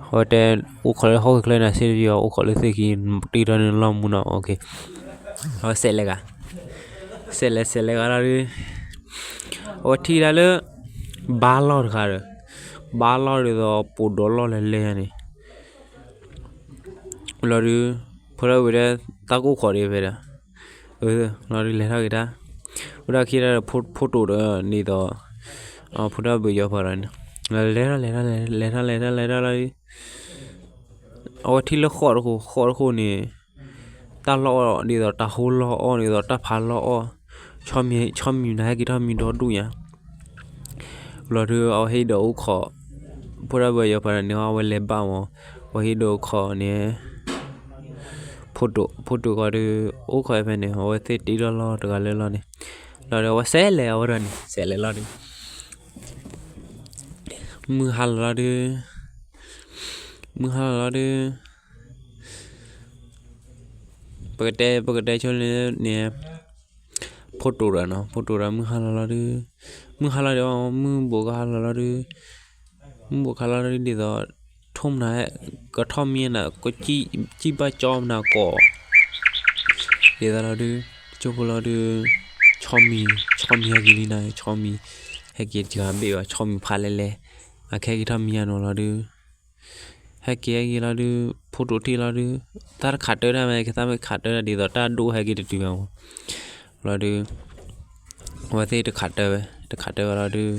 အဝဲတဲ အိၣ်ခိးလၢဟီၣ်ခိၣ်ချၢန့ၣ် စ့တပံၤ အိၣ်ခိးလၢသ့ၣ်ခံ တံၤထီၣ်န့ၣ်လီၢ်မူနီၤ အဝဲစဲးလဲၤဂၤ စဲးလဲၤ စဲးလဲၤဂၤလီၤဒုး အဝဲထံၣ်ဒၣ်လၢ ဘါလီၢ်တခါဒီး ဘါလီၢ်ဒ်သိး ပိာ်ဒီးလီၢ်လဲၤလဲၣ်န့ၣ် လီၤဒုး ဖိဒၣ်ဝံၤဒီး သးကိၢ်ခိးဒံးဖဲဒီး လီၤဒုး လဲၤထီၣ်က့ၤတၢ် ဝဲဒၣ်ခံဒၣ်ဒီး ဖိတိာ်ဒီးဒ်သိး ဖိဒၣ်ဘုၣ်ယီၤဖးဒိၣ်န့ၣ် လဲၤထီၣ်လဲၤထီၣ်လဲၤထီၣ်လဲၤထီၣ်လဲၤထီၣ်လီၤဒုး အဝဲထံၣ်လၢဃိးတခိၣ် ဃိးတခိၣ်န့ၣ် တၢ်လီၢ်အီၣ်ဒ်သိး တၢ်ဟိလီၢ်အီၣ်ဒ်သိး တၢ်ဖးလီၢ်အီၣ် ဆီမံၤ ဆီမံၤနၤဟဲက့ၤထီၣ်မံၤဒီဒူၣ်ညါ လီၤဒုး အဝဲဟ့ၣ်ဒီးအိၣ်ခိး ဖိဒၣ်ဘၣ်ယီၤဖးဒိၣ်န့ၣ် အဝဲလဲၤဘၣ်မး အဝဲဟ့ၣ်ဒီးအိၣ်ခိးန့ၣ် ဖိတိာ် ဖိတိာ်ဃီဒုး အိၣ်ခိးဖဲန့ၣ် အဝဲသ့ၣ်တ့ထီၣ်လီၢ်တဂၤလၢလီၢ်န့ၣ် လီၤဒုး အဝဲစဲးလဲၤအဝဲဒၣ်န့ၣ် စဲးလဲၤလီၤဒုး မုၢ်ဟါလီၤလီၤဒုး မုၢ်ဟါလီၤလီၤဒုး ပကတဲ ပကတဲဆိလၢန့ၣ် ဖိတိာ်ဒီးနီၤ ဖိတိာ်ဒီးမုၢ်ဟါလီၤလီၤဒုး မုၢ်ဟါလီၤဒီး မုၢ်ဘိးကဟါလီၤလီၤဒုး မုၢ်ဘိးကဟါလီၤဒုးဒ်သိး ထိၣ်မနၤ ကထီၣ်မံနၤ ကစံၣ်ဘၣ်ကၠီမနၤကိး ဒ်သိးလီၤဒုး, ကၠိဖိလီၤဒုး, ဆီမံၤ, ဆီမံၤဟဲက့ၤလံနၤ, ဆီမံၤ, ဟဲက့ၤတဂၤဘ့ၣ်ဘၣ်, ဆီမံၤဖးလဲၢ်လဲၢ်, အခဲက့ၤထီၣ်မံၤယါနီၤလီၤဒုး, ဟဲက့ၤဟဲက့ၤလီၤဒုး, ဖိတိၤထံၣ်လီၤဒုး, သးတခးတၢၢ်တၢ်မး, ကသးမ့ၢ်ခးတၢၢ်တၢ်ဒ်သိးတၢ်ဒိၣ်ဟဲက့ၤတတုၤဘၣ်မး, လီၤဒုး, အဝဲသ့ၣ်တခးတၢၢ်ဝဲ, တခးတၢၢ်ဝဲလီၤဒုး,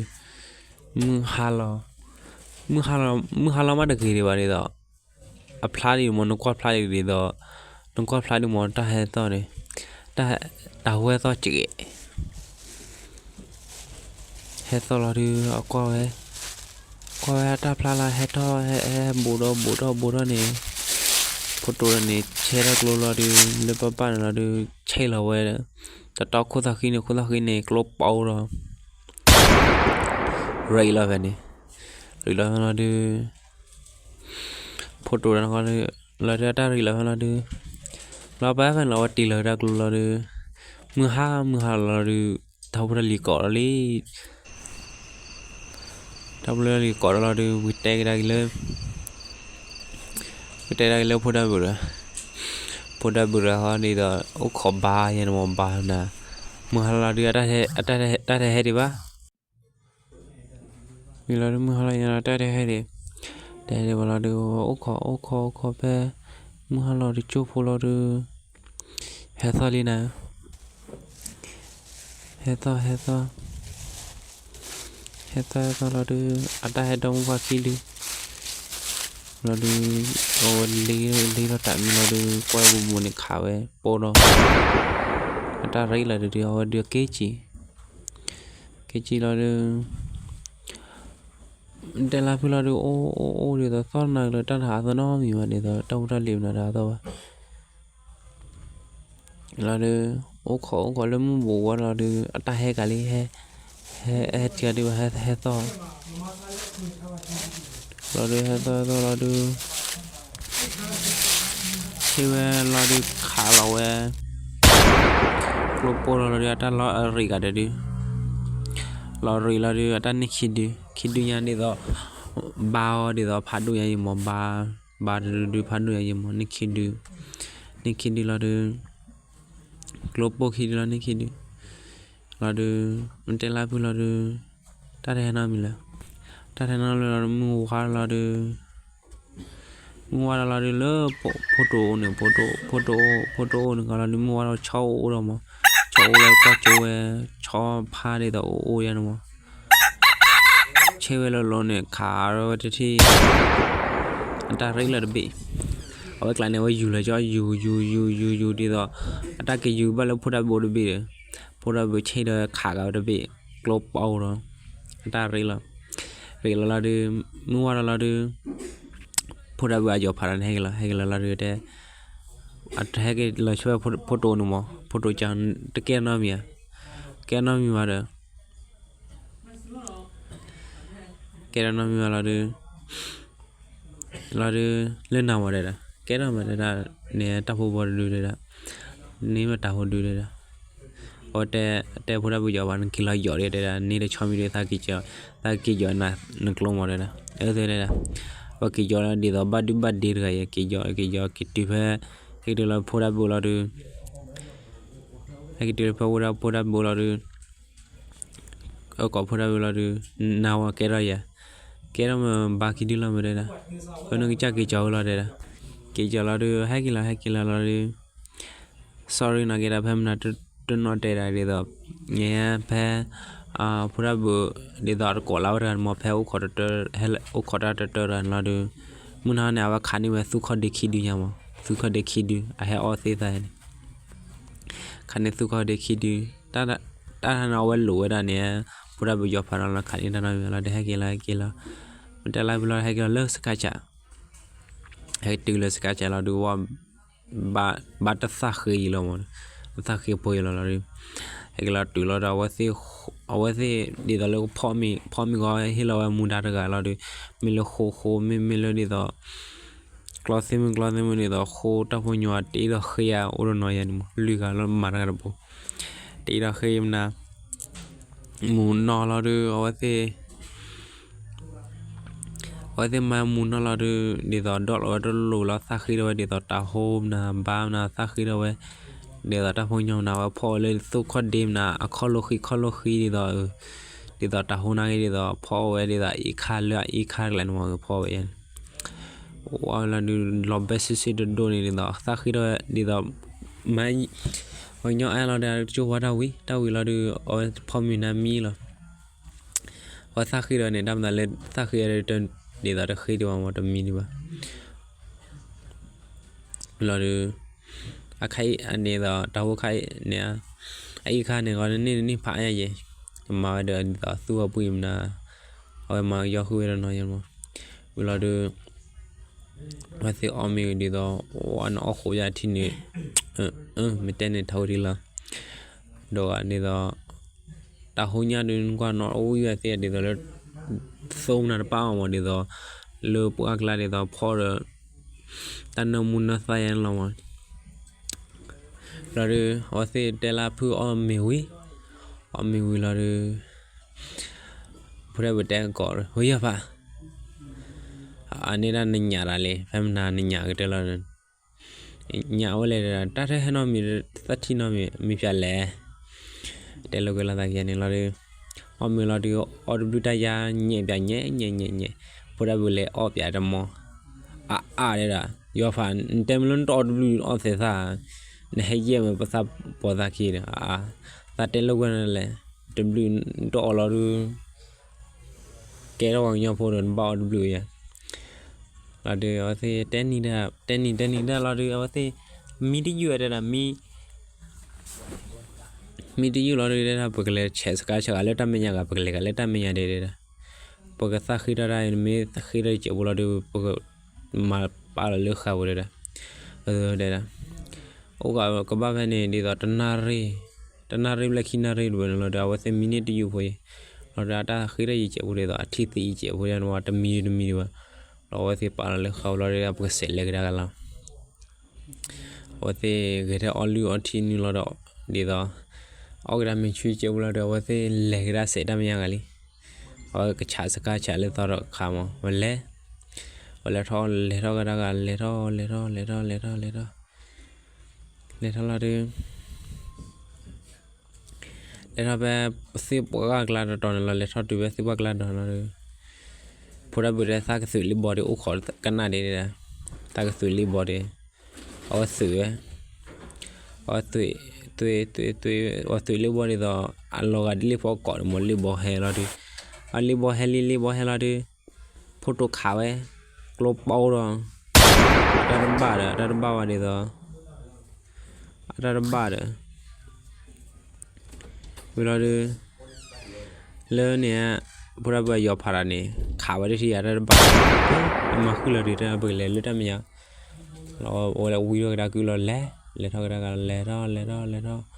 မုၢ်ဟါလီၤ, မုၢ်ဟါလီၤ, မုၢ်ဟါလီၤမးတဂ့ၤဒံးဘၣ်ဒ်သိး အဖျါဒံးမး နကွၢ်ဖျါဒံးဒ်သိး, နကွၢ်ဖျါဒံးမး တၢ်ဟဲသီၣ်န့ၣ်, တၢ်ဟဲသီၣ်စကဲး, ဟဲသီၣ်လီၤဒုး အကွၢ်ဝဲ, ကွၢ်ဝဲအတၢ်ဖျါလီၤ ဟဲထီၣ် ဟဲဘူးဒီးဘူးထီၣ်ဘူးထီၣ်န့ၣ်, ဖိတိၤန့ၣ် ဆဲထီၣ်ကျိလီၤဒုး လၢပၢ်ပၢ်န့ၣ်လီၤဒုး ဆဲလီၤဝဲ, တတီခိၣ်သးဃံန့ၣ် ခိၣ်သးဃံန့ၣ် ကျိပီဒီး ရံးလီၤဖဲန့ၣ်, ရံးလီၤဖဲလီၤဒုး, ဖိတိၤတၢ်နကီၢ်လီၤဒုး အတၢ်ရံးလီၤဖဲလီၤဒုး, လီၤပာ်ဖဲန့ၣ်လီၤ အဝဲတ့ၢ်လီၤတၢ်ကျိလီၤဒုး, မုၢ်ဟါမုၢ်ဟါလီၤဒုး, တၢ်ဖိတၢ်လံၤကိးဒီးလံ တၢ်ဖိတၢ်လံၤကိးဒီးလီၤဒုး ဝံၤတဲကဒါက့ၤလၢ, ဝံၤတဲကဒါက့ၤလၢဖိဒၣ်ဘုးဒီး, ဖိဒၣ်ဘုးဒီးဟီဒ်သိး အိၣ်ခိးဘါယဲန့ၣ်မး ဘါနၤ, မုၢ်ဟါလီၤဒုး တၢ်တဟဲဒံးဘၣ်, ဝံၤလီၤဒုး မုၢ်ဟါလီၤယဲန့ၣ် တၢ်တဟဲဒံး, တဟဲဒံးဘၣ်လီၤဒုး အိၣ်ခိးအိၣ်ခိးအိၣ်ခိးဖဲ, မုၢ်ဟါလီၤဒုး ကၠိဖိလီၤဒုး, ဟဲသီၣ်လံနၤ ဟဲသီၣ်ဟဲသီၣ်, ဟဲသီၣ်ဟဲသီၣ်လီၤဒုး အတၢ်ဟဲဒီမုၢ်ပှၢ်ခံဒု, လီၤဒုး, အဝဲလ့လီၤတၢ်မံလီၤဒုး ကွၢ်ဘူးဘူးန့ၣ်ခးဝဲပိၢ်ဒီး, အတၢ်ရံးလီၤဒုး အဝဲဒုးက့ၤစံၣ်, က့ၤစံၣ်လီၤဒုး တဲလါဖုလီၤဒုး အိၣ်အိၣ်အိၣ်ဒ်သိးသီၣ်နၤကလၢတၢ်တဟးသီၣ်နီတမံၤဘၣ် ဒ်သိးတၢ်ဖိတၢ်လံၤမနုၤတဟးသီၣ်ဘၣ်, လီၤဒုး, အိၣ်ခိးအိၣ်ခိးလၢမုၢ်ဘူးဝါလီၤဒုး အတၢ်ဟဲကၤလံ, ဟဲ, ဟဲထံဂၤဒုး ဟဲသီၣ်, လီၤဒုး ဟဲသီၣ်ဟဲသီၣ်လီၤဒုး ဆ့ဝဲလီၤဒုး ခးလီၤဝဲ, ကျိပိၢ်လီၤလီၤဒုး အတၢ်လီၤရံးကဒီးဒုး, လီၤရံးလီၤဒုး အတၢ်န့ၢ်ခံဒု, ခံဒုညါဒ်သိး, ဘါအီၤဒ်သိးဖးဒိၣ်ညါယံၤမး ဘါ, ဘါတဒုဒုဖးဒိၣ်ညါယံၤမး န့ၢ်ခံဒု, န့ၢ်ခံဒုလီၤဒုး, ကျိပိၢ်ခံဒုလီၤ န့ၢ်ခံဒု, လီၤဒုး, မ့ၢ်တဲလါဖုလီၤဒုး, တၢ်တဟဲနီတမံၤလၢၤ, တၢ်တဟဲနီတမံၤလၢၤလီၤဒုး မုၢ်ဝါလီၤဒုး မုၢ်ဝါဒီးလီၤဒုးလၢ, ဖိတိၤအိၣ်န့ၣ်, ဖိတိၤ, ဖိတိၤအိၣ်န့ၣ်ကီးလီၤဒုး မုၢ်ဝါဒီးဆီအိၣ်ဒီးမး, ဆီအိၣ်လီၤကွၢ်ကၠိဝဲ, ဆီဖါဒ်သိးအိၣ်အိၣ်ယဲန့ၣ်မး, ဆ့ဝဲလီၤလီၤန့ၣ် ခးဝဲတထံၣ်, အတၢ်ရံးလီၤတဘ့ၣ်, အဝဲကျါန့ၣ် အဝဲယူၤလီၤကၠီ ယူၤ ယူၤ ယူၤ ယူၤ ယူၤ ဒ်သိး, အတၢ်က့ၤယူၤဘၣ်လၢဖိဒၣ်ဘိတဘ့ၣ်ဒီး, ဖိဒၣ်ဘိဆ့ဒီးခးကၤဝဲတဘ့ၣ်, ကျိပီဒီး, အတၢ်ရံးလီၤ, ရံးလီၤလီၤဒုး, မုၢ်ဝါဒီးလီၤဒုး ဖိဒၣ်ဘုးအယီၤဖးဒီးန့ၣ် ဟဲက့ၤလီၤ ဟဲက့ၤလီၤလီၤဒုးတဲ, အတဟဲက့ၤလီၤဆၢဝဲဖိတိၤန့ၣ်မး ဖိတိၤကၠီ တကဲနီတမံၤဧါ, ကဲနီတမံၤဘၣ်ဒီး, ကဲနီတမံၤဘၣ်လီၤဒုး, လီၤဒုး, လၢနၤမးတဲဒၣ် ကဲထီၣ်မးတဲဒၣ်, န့ၣ်တၢ်ဖိဘီတဒုတဲဒၣ်, န့ၢ်မ့ၢ်တၢ်ဖိဒုတဲဒၣ်, အဝဲတဲ, တဲဖိဒၣ်ဘုးယီၤဘၣ် နက့ၤလီၤယီၤဒ်တဲဒၣ် န့ၢ်တဆီမံၤဒ်သးက့ၤကၠီ, သးက့ၤယီၤနၤနကျိမးတဲဒၣ်, အၢသ့တဲဒၣ်, ပှၤက့ၤယီၤလီၤဒ်သိးဘၣ်ဒုဘၣ်ဒ့တဂၤအံၤ က့ၤယီၤ က့ၤယီၤက့ၤတုၤဖဲ, ဟဲက့ၤတုၤလီၤဖိဒၣ်ဘုးလီၤဒုး, ဟဲက့ၤတုၤလီၤဖဲဝဲဒၣ်ဖိဒၣ်ဘုးလီၤဒုး အကိးဖိဒၣ်ဘုးလီၤဒုး, နၤဝဲကဲထီၣ်ယၤ, ကဲထီၣ်မးဘါခံဒုလီၤမးတဲဒၣ်, အနကစၢ်က့ၤကၠီဝဲလီၤတဲဒၣ်, က့ၤကၠီလီၤဒုး ဟဲက့ၤလီၤ ဟဲက့ၤလီၤလီၤဒုး, sorry နီၢ်က့ၤဒၣ်ဖဲမနုၤတနီၣ်တဲဒၣ်ဒ်သိး, ညါဖဲ, ဖိဒၣ်ဘုး, ဒ်သိးတကိးလၢဝဲတဂၤန့ၣ်မး ဖဲအိၣ်ခိးတၢ်တၢၢ်တၢၢ်လီၤဒုး, မုၢ်နၤန့ၣ် အဝဲခးန့ၢ်ဝဲသူခီၣ်ဒ့ခံဒုညါမး သူခီၣ်ဒ့ခံဒု အဟဲအီၣ်သ့ၣ်သၣ်န့ၣ် ခးန့ၢ်သူခီၣ်ဒ့ခံဒု, တၢ်တခါန့ၣ် အဝဲလိာ်ဝဲဒၣ်န့ၣ်, ဖိဒၣ်ဘုးယီၤဖးဒီးလီၤ ခးန့ၢ်တၢ်နီတမံၤလီၤဒီး ဟဲက့ၤလီၤ ဟဲက့ၤလီၤ, မ့ၢ်တဲလါဖုလီၤ ဟဲက့ၤလီၤလၢစကါစး, ဟဲတုၤလၢစကါစးလီၤဒုးဝဲ, ဘၣ်တသၣ်ဃ့အံၤလီၤမး, တသၣ်ဃ့ဖိအံၤလီၤလီၤဒုး, ဟဲက့ၤလီၤတုၤလီၤဒီး အဝဲသ့ၣ်ဒ်သိးလၢကဖီၣ်မ့ၤ ဖီၣ်မ့ၤဂီၤဟ့ၣ်လီၤဝဲမူဒါတဂၤလီၤဒုး, မ့ၢ်လၢဃိဃိ မ့မ့ၢ်လၢဒ်သိး ကျီသ့ၣ်မုၣ်ကျီသ့ၣ်မုၣ်ဒ်သိး ဃိတၢ်ဖိညိတအ့ၣ်ဒီးဃ့ဧါ အိၣ်ဒီးနီၢ်ယဲန့ၣ်မး လွံၢ်ဂၤလၢမၤတဂၤတဘိ, တအ့ၣ်ဒီးဃ့မနၤ, မူနီၢ်လီၤဒုး အဝဲသ့ၣ်, အဝဲသ့ၣ်မၤမူနီၢ်လီၤဒုး ဒ်သိးဒီးလီၤဝဲတလိၣ်လီၤ သၣ်ဃ့ထီၣ်ဝဲဒ်သိးတၤဟိမနၤ ဘါမနၤ သၣ်ဃ့ထီၣ်ဝဲ, ဒ်သိးတၢ်ဖိညီမနုၤ အဝဲဖီၣ်ဝဲလၢသိၣ်ခီၣ်ဒ့မနုၤ အခီၣ်လိာ်ဃံ ခီၣ်လိာ်ဃံဒ်သိး, ဒ်သိးတၢ်ဟိနာ်က့ဒ်သိး ဖီၣ်ဝဲဒ်သိးအ့ၣ်ခါလၢအအ့ၣ်ခါတကလးန့ၣ်မး ဖီၣ်ဝဲယဲန့ၣ်, ဝဲလီၤဒုး လီၤဘဲဆ့ဆ့ဒိၣ်ဒိၣ်န့ၣ်ဒ်သိး သၣ်ဃံထီၣ်ဝဲဒ်သိး မၤ ပှၤကညီအဲၣ်လီၤဒီး ကၠိဝါတၢ်ဝံၤ တၢ်ဝံၤလီၤဒုး အဝဲဖီမ့ၤနၤမံလီၤ. အဝဲသၣ်ဃံဒီးန့ၣ် တၢ်မၤသးလၢသၣ်ဃံအံၤ ဒ်သိးတဃ့ဒံးဘၣ်မး တမံဒံးဘၣ် လီၤဒုး အခါအံၤန့ၣ်ဒီး တၢ်ဟိခါအံၤန့ၣ် အအံၤခါန့ၣ် ဂီၤတန့ၢ်တန့ၢ်ဖးအါယဲၢ်, မၤဝဲဒီးဒ်သိးသူၣ်ဝဲပှံၢ်မနုၤ, အဝဲမၤကယီဃုာ်ဝဲဒီးနီၤယဲၢ်မး, ဝံၤလီၤဒုး အဝဲသ့ၣ်အီၣ်မ့ၤဒ်သိး ဝဲနအီၣ်ဃိးယၤထံန့ၣ် မ့ၢ်တဲန့ၣ်ထီၣ်ဝဲဒ်လီၤ, ဒီးဒ်သိး တၢ်ဟိညါဒုး နကွၢ်နီၣ်အိၣ်ဝံၤဝဲသ့ၣ်ဒ်သိးလၢ သိမနၤတပၣ်အီၤမး ဒ်သိး လၢပှၢ်ကျါဒ်သိးဖီၣ်ဒီး တၢ်နၢမူနၢသၣ်ယဲၢ်န့ၣ်လီၤမး, လီၤဒုး အဝဲသ့ၣ်တဲလၢဖုအီၣ်မ့ၤဝံၤ, အီၣ်မ့ၤဝံၤလီၤဒုး ဖိဒၣ်ဘုးတဲကီး ဝဲယီၤဖး အန့ၣ်ဒၣ်နညၣ်တၢ်လံ ဖဲမနၤနညၣ်ကတၢၢ်လီၤ ညၣ်အိၣ်လဲၣ် တၢ်တဟဲနီတမံၤ သၣ်ထံၣ်နီတမံၤ မ့ၢ်ဖျါလဲၣ်, တဲလိာ်ကွဲလိာ်သးခံဂၤန့ၣ်လီၤဒုး, အီၣ်မ့ၤလီၤဒုး အီၣ်တဘျုးတၢ်ယါ ညဲၣ်ပၠးညဲၣ်ညဲၣ်ညဲၣ်ညဲၣ်, ဖိဒၣ်ဘုးလဲၤအီၣ်ပၠးတမီၤ, အါအါဒဲဒၣ်, ယီၤဖး နတဲမ့ၢ်လၢနတအီၣ်တဘျုးအီၣ်သဲးသၣ်, နဟဲယဲၢ်မ့ၢ်ပသၣ်ပီၤသၣ်ခံဒီး, သးတဲလိာ်ကွဲနလဲၣ်, တဘျုးနတအီၣ်လီၤဒုး ကဲထီၣ်ပှၤကညီဖိဒီး နဘၣ်အီၣ်တဘျုးယါ, လီၤဒုး အဝဲသ့ၣ်တဲနံၤဒၣ် တဲနံၤတဲနံၤဒၣ်လီၤဒုး အဝဲသ့ၣ် မံတယုၢ်တဲဒၣ် မံ မံတယုၢ်လီၤဒုး တဲဒၣ် ပကလဲၤဆဲးစကါဆဲးဂၤလၢတၢ်မဲာ်ညါ ဂၤ ပကလဲၤဂၤလၢတၢ်မဲာ်ညါဒဲးဒဲးဒၣ်, ပကသၣ်ဃံထီၣ်တၢ် နမ့ၢ်ဃံထီၣ်ယစဲးဖိလီၤဒုး ပကမၤပာ်လီၤလၢဃာ်ဖိဒဲးဒၣ်, တဲဒၣ် အိၣ်ကဘၣ်ဖဲန့ၣ် ဒ်သိးတနၣ်ရံၣ် တနၣ်ရံၣ်ဘျဲၣ်ခံနၣ်ရံၣ်တဘၣ်န့ၣ်လီၤဒုး အဝဲသ့ၣ်မံန့ၢ်တယုၢ်ဖိအံၤ, လီၤဒုး အတၢ်ဃံထီၣ်ယစဲးဖိဒ်သိး အထံၣ်သံယစဲးဖိဒၣ်န့ၣ်ဝဲ တမံတမံဒံးဘၣ်, လီၤအဝဲသ့ၣ်ပာ်လီၤလၢဃာ်ဖိလီၤဒုး ပကစဲးလဲၤကဒါက့ၤလီၤ အဝဲသ့ၣ်ဂဲၤထီၣ်အီၣ်လုၢ်အီထံနုာ်လီၤဒီး ဒ်သိး အီၣ်ကဒါမ့ၤဆူယစဲးဖိလီၤဒုး အဝဲသ့ၣ်လဲၤကဒါစဲးတၢ်မဲာ်ညါဂၤလံ, အဝဲကဆးစကါဆးလၢသီဒီးခးမး ဝဲလဲၤ, ဝဲလဲၤထီၣ် လဲၤထီၣ်ကဒါဂၤ လဲၤထီၣ် လဲၤထီၣ် လဲၤထီၣ် လဲၤထီၣ် လဲၤထီၣ် လဲၤထီၣ်လီၤဒုး လဲၤထီၣ်ဖဲသ့ၣ်ပှၢ်ကျါတတီၤန့ၣ်လီၤ လဲၤထီၣ်တုၤဖဲသ့ၣ်ပှၢ်ကျါတတီၤလီၤဒုး, ဖိဒၣ်ဘုးတဲသးကသုးလံဘီဒုး အိၣ်ခိးကနၣ်ဒဲးဒၣ်, သးကသုးလံဘီဒုး, အဝဲသုးဝဲ, အဝဲသုး, သုး, သုး, သုး, အဝဲသုးလံဘီဒ်သိး အလီၤဂာ်ဒ်လံဖိအကိာ်န့ၣ်မး လံဘီဟဲလီၤဒုး, အလံဘီဟဲလံ လံဘီဟဲလီၤဒုး ဖိတိာ်ခးဝဲ, ကျိပီဒီး, အတၢ်တဘၣ်ဒီး အတၢ်တဘၣ်ဝဲဒ်သိး, အတၢ်တဘၣ်ဒီး, ဝံၤလီၤဒုး, လၢန့ၣ်, ဖိဒၣ်ဘုးအယီၤဖးတၢ်န့ၣ် ခးဝဲတထံၣ်အတၢ်တဘၣ်, အမၤဃုာ်လီၤဒုး တၢ်ပကလဲၤလၢတၢ်မဲာ်ညါ, လီၤဝဲဝံၤထီၣ်ကဒါကုလီၤလဲၤ, လဲၤထီၣ်ကဒါကလဲၤထီၣ် လဲၤထီၣ် လဲၤထီၣ်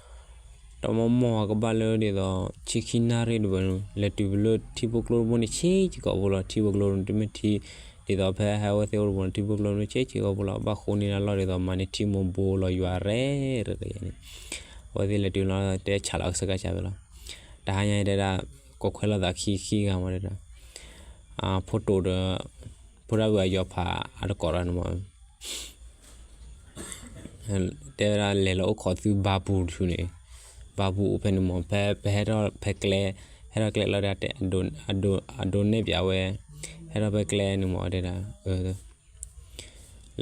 တမီၢ်မီၢ်ကဘၣ်လၢဒ်သိး ဆံခံနၣ်ရံၣ်တဘၣ်, လဲၤတုၤလၢထံဖိကျိတဘိန့ၣ် ဆ့ကကိာ်ဖိလီၤ ထံဖိကျိတမ့ၢ်ထံ, ဒ်သိးဖဲဟဲဝဲသ့ၣ်အိၣ်တဘိန့ၣ် ထံဖိကျိတမ့ၢ်ဆ့ကကိာ်ဖိလီၤ ဘၣ်ဃိန့ၢ်လီၢ်ဒ်သိး မၤန့ၢ်ထံမိၢ်ဘိလီၤယွၤရဲၣ်ရဲၣ်န့ၣ်, အဝဲသ့ၣ်လဲၤတုၤလီၤ တဲဆးလီၤကစၢ်ကစၢ်ဖဲလီၤ, တဟါညါတဲဒၣ်, ကိးခွဲးလိာ်သးခံခံဂၤမးတဲဒၣ်, ဖိတိာ်ဒီး, ဖိဒၣ်ဘုးအယီၤဖးအတကိးဒီးန့ၣ်မး တဲဝဲဒၣ်လဲၤလီၤအိၣ်ခိးသုဘါပူၤတဆူန့ၣ်, ဘါပူၤအိၣ်ဖဲန့ၣ်မး ဖဲပဟဲထီၣ်ဖဲကျဲ, ဟဲထီၣ်ကျဲလီၤဒီး, အဒိးနဲၣ်ပၠးဝဲ, ဟဲထီၣ်ဖဲကျဲန့ၣ်မးတဲဒၣ်,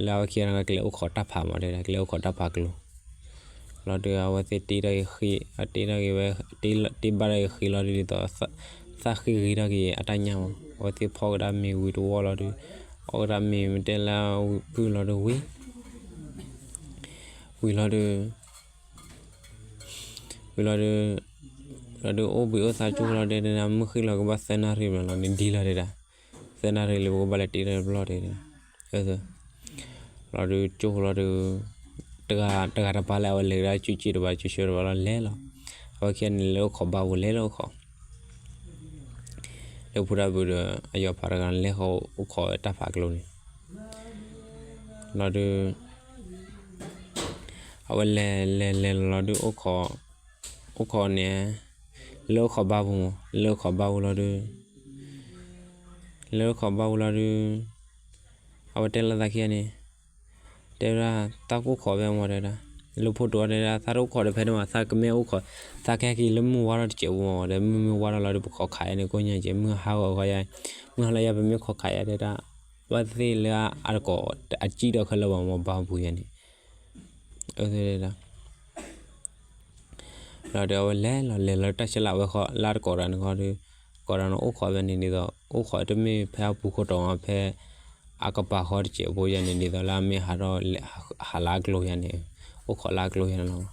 လၢအဝဲခံဂၤန့ၣ်ကျဲအိၣ်ခိးတၢ်ဖးမးတဲဒၣ် ကျဲအိၣ်ခိးတၢ်ဖးကျိၤ, လီၤဒုးအဝဲသ့ၣ်တ့ထီၣ်က့ၤဃံ, တ့ထီၣ်က့ၤဝဲ, တ့ဘၣ်ထီၣ်က့ၤဃံလီၤဒုးဒ်သိး, သၣ်ဃံဂ့ၤထီၣ်က့ၤအတၢ်ညၣ်မး အဝဲသ့ၣ်ဖီၣ်ကဒါမ့ၤဝံၤတဝီလီၤဒုး, အီၣ်ကဒါမ့ၤမ့ၢ်တဲလၢဝံၤဖုၣ်လီၤဒုးဝံၤ, ဝံၤလီၤဒုး, ဝံၤလီၤဒုး, လီၤဒုးအိၣ်ဘှံးအိၣ်သါကၠိလီၤဒုး မုၢ်ဃ့ၢ်လီၤကဘၣ်သၢနၣ်ရံၣ်ဘၣ်လီၤန့ၣ် ဒ်လီၤဒဲးဒၣ်, သၢနၣ်ရံၣ်လံပကဘၣ်လဲၤတ့ထီၣ်တဘျီဒဲး, လီၤဒုးကၠိလီၤဒုး, တဂၤ, တဂၤတပၤလၢအဝဲလဲၤကဒါကၠိကၠ့တပၤ ကၠိကၠ့တပၤလီၤလဲၤလီၤ, အဝဲခံဂၤန့ၣ်လဲၤအိၣ်ခိးဘါပူၤလဲၤလၢအိၣ်ခိး လၢဖိဒၣ်ဘုးဒီးအယီၤဖးတဂၤန့ၣ် လဲၤဃီၤအိၣ်ခိးဝဲတၢ်ဖးကျိၤန့ၣ်, လီၤဒုး, အဝဲလဲၤလဲၤလဲၤလီၤလီၤဒုးအိၣ်ခိး, အိၣ်ခိးန့ၣ်, လၢအိၣ်ခိးဘါပူၤမး လၢအိၣ်ခိးဘါပူၤလီၤဒုး, လၢအိၣ်ခိးဘါပူၤလီၤဒုး, အဝဲတဲလိာ်သးခံဂၤန့ၣ်, တဲဝဲဒၣ်, တၢ်ကိၢ်ခိးဖဲမးတဲဒၣ် လၢဖိတိၤအီၤတဲဒၣ် သးတအိၣ်ခိးဒီးဖဲန့ၣ်မး သးကမ့ၢ်အိၣ်ခိး, သးကဟဲက့ၤလၢမုၢ်ဝါထီၣ်တစဲးဖိမး ဒီးမုၢ်မ့ၢ်ဝါထီၣ်လီၤဒီး ပခိးခးယဲန့ၣ် ကိၣ်ညါကဲး မုၢ်ဟါဂီၤဂီၤယါ, မုၢ်ဟါလီၤယါ ပမ့ၢ်ခိးခးယဲတဲဒၣ်, ဘၣ်သ့ၣ်လၢအတကိး အစံၣ်ဒီးခဲလၢာ်ဘၣ်မး ဘါပူၤယဲန့ၣ်, အၢ လီၤဒီးအဝဲလဲၤလီၤ လဲၤလီၤတၢ်ဆဲးလၢအဝဲဃီ လၢတကိးတၢ်န့ၣ်ဃီဒီး, ကိးတၢ်န့ၣ်အိၣ်ခိးဖဲန့ၣ်ဒ်သိး အိၣ်ခိးတမ့ၢ်ဖဲအပူၤခိၣ်တီၤမး ဖဲအကပၤဃီတစဲးဖိယဲန့ၣ် ဒ်သိးလၢအမ့ၢ်ဟးထီၣ် ဟးလၢအကျိယဲန့ၣ်, အိၣ်ခိးလၢအကျိယဲန့ၣ်လီၤ.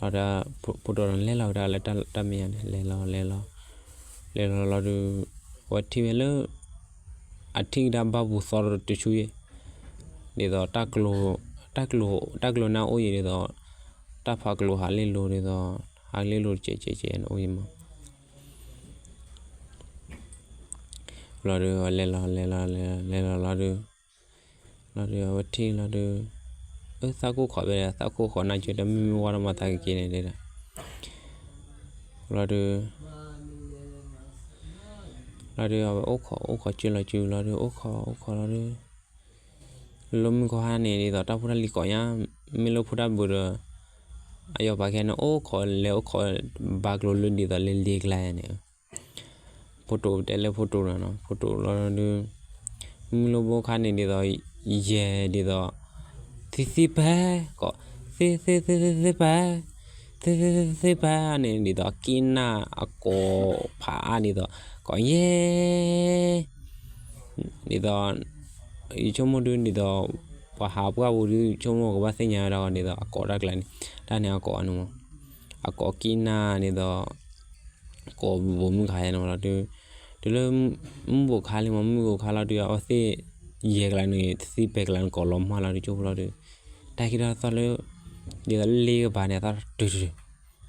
လီၤဒီး ဖိတိၤန့ၣ်လဲၤလီၤဝဲဒၣ်လၢတၢ်မဲာ်ညါန့ၣ် လဲၤလီၤလဲၤလီၤ, လဲၤလီၤလီၤဒီး အဝဲထံၣ်ဝဲလၢ အထံၣ်ကဒါဘါပူၤသီတဆူယဲ, ဒ်သိး တၢ်ကျိၤနၢ်အိၣ်ယဲဒ်သိး တၢ်ဖးကျိၤဟးလ့လိၤဒ်သိး ဟးလ့လိၤတစဲးစဲးစဲးန့ၣ်အိၣ်ယဲမး. လီၤဒီး အဝဲလဲၤလီၤလဲၤလီၤလဲၤလီၤလီၤဒီး, လီၤဒီး အဝဲထံၣ်လီၤဒီး, အၢ သးကိၣ်ခိးဖဲ သးကိၣ်ခိးနၢ်ကၠိဒီး မုၢ်မ့ၢ်ဝါထီၣ်မး သးကက့ၤန့ၣ်တဲဒၣ်, လီၤဒီး လီၤဒီး အဝဲအိၣ်ခိး အိၣ်ခိးကၠိလီၤကၠိလီၤဒီး အိၣ်ခိး အိၣ်ခိးလီၤဒီး လၢမုၢ်ကီၢ်ဟါန့ၣ် ဒ်သိးတၢ်ဖိတၢ်လံၤကိးညါ, မ့ၢ်လၢဖိတၢ်ဘုးဒီး အယီၤပာ်ကဲန့ၣ် အိၣ်ခိးလဲၤအိၣ်ခိး ဘါကျိၤလၢဒ်သိးလၢလ့ကျါန့ၣ်, ဖိတိၤတဲလၢဖိတိၤနီၤ ဖိတိၤလီၤဒီး မုၢ်လၢဘိခါန့ၣ်ဒ်သိး ယဲၢ်ဒ်သိး သ့သ့ပၢ် ကိး သ့သ့သ့သ့သ့ပၢ် သ့သ့သ့သ့ပၢ်န့ၣ် ဒ်သိးက့နၢ်အကိးဖးအါဒ်သိး ကိးယဲၢ် ဒ်သိး ယဆိကမိၣ်ဒုးဒ်သိး ပှၤဟးပှၢ်ပူၤဒုး ဆိကမိၣ်ကဘၣ်သ့ၣ်ညါဝဲဒၣ်ဒ်သိး အကိးတၢ်ကျါန့ၣ် တၢ်န့ၣ်အကိးအန့ၣ်မး အကိးက့နၢ်ဒ်သိး ကိးဘိးမုၢ်ခါယဲန့ၣ်မးလီၤဒုး တုၤလၢ မုၢ်ဘိးခါလံမး မုၢ်ဘိးခါလီၤဒုး အဝဲသ့ၣ်ယဲၢ်ကျါန့ၣ် သ့သ့ပၢ်ကျါန့ၣ် ကိးလီၤမၢ်လီၤဒုး ကၠိဖိလီၤဒုး တၢ်ဟဲက့ၤထီၣ်သီၣ်လၢ ဒ်သိးလ့ကပၤန့ၣ် အသီၣ်တုၤတုၤ ဒ်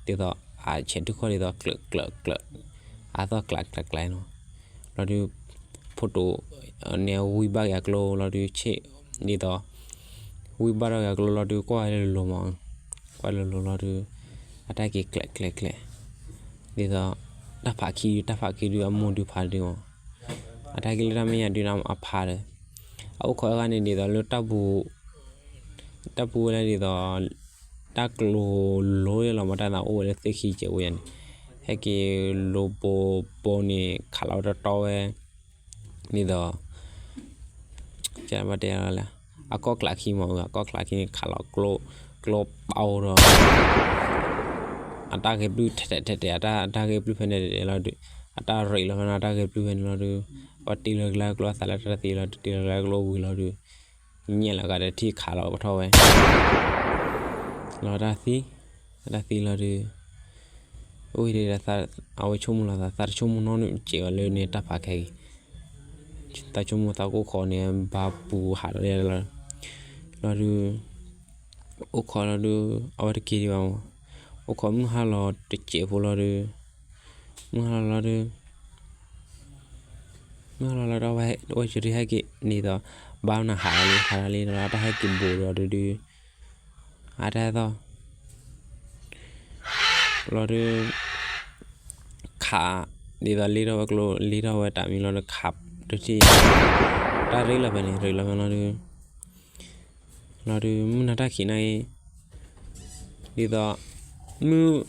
သိး အဆဲးထုၣ်ခီၣ်ဒ်သိး ကျၢးကျၢးကျၢး အသီၣ်ကျးကျးကျးနီၤ လီၤဒုး ဖိတိၤန့ၣ်ဝံဘၣ်က့ၤအကျိလီၤဒုး ဆ့ၣ် ဒ်သိး ဝံဘၣ်ထီၣ်က့ၤအကျိလီၤဒုး ကွၢ်လၢလိၤလိၤမး ကွၢ်လၢလိၤလီၤဒုး အတၢ်က့ၤကျဲးကျဲးကျဲး ဒ်သိး တၢ်ဖးခံဒုး တၢ်ဖးခံဒုး အမိၢ်ဒုးဖးဒုးမး အတၢ်က့ၤလၢတၢ်မဲာ်ညါဒုး အဖးဒီး အအိၣ်ခိးအဂၤန့ၣ်ဒ်သိးလၢ တၢ်ပူၤဝဲလၢဒ်သိး တၢ်ကျိၤလိၤလီၤမး တၢ်သးအိၣ်ဝဲလၢသ့ၣ်ခံကဲးဝဲယၤန့ၣ် ဟဲက့ၤလိၤဘိဘိန့ၣ် ခးလီၤဝဲတတီဝဲ ဒ်သိး ကဘၣ်တဲလၢ အကီၢ်ကျးခံမး အကီၢ်ကျးခံန့ၣ် ခးလီၤကျိ ကျိပာ်အိၣ်ဒီး အတၢ်ဂဲၤပျုၢ်ထဲထဲထဲထဲ အတၢ် အတၢ်ဂဲၤပျုၢ်ဖဲန့ၣ်တဲလီၤဒုး အတၢ်ရ့းလီၤဖဲန့ၣ် အတၢ်ဂဲၤပျုၢ်ဖဲန့ၣ်လီၤဒုး ပှၤတ့လီၤကျဲကျိ အသးလၢတၢ်သံလီၤ တ့လီၤကျဲကျိဝံၤလီၤဒုး ညဲၣ်လီၤကဒီးထံၣ်ခးလီၤပထီၣ်ဝဲ လီၤတၢ်သံ တၢ်သံလီၤဒုး အိၣ်ဒ် အဝဲဆိကမိၣ်လီၤသး သးတဆိကမိၣ်နီတစဲးဘၣ်လၢန့ၣ်တၢ်ဖးခဲက့ၤ သးဆိကမိၣ်သးကိၣ်ခိးန့ၣ် ဘါပူၤဟးထီၣ်လီၤ လီၤဒုး အိၣ်ခိးလီၤဒုး အဝဲတက့ၤဒံးဘၣ်မး အိၣ်ခိးမုၢ်ဟါလီၤတစဲးဖိလီၤဒုး မုၢ်ဟါလီၤလီၤဒုး မုၢ်ဟါလီၤလီၤဒီး အဝဲယတဟဲက့ၤန့ၣ်ဒီး ဘၣ်နၤဟးလံ ဟးလံဒီး အတၢ်ဟဲက့ၤဘိးဒီးဒုးဒုး အတၢ်ဟဲသီၣ် လီၤဒုး ခး ဒ်သိးလ့ထီၣ်ဝဲကျိ လ့ထီၣ်ဝဲတၢ်မံၤလီၤဒုး ခးတထံၣ် တၢ်ရ့လီၤဖဲန့ၣ် ရ့လီၤဖဲလီၤဒုး လီၤဒုး မုၢ်နၤတၢ်ခံးနၤအံၤ ဒ်သိး မုၢ်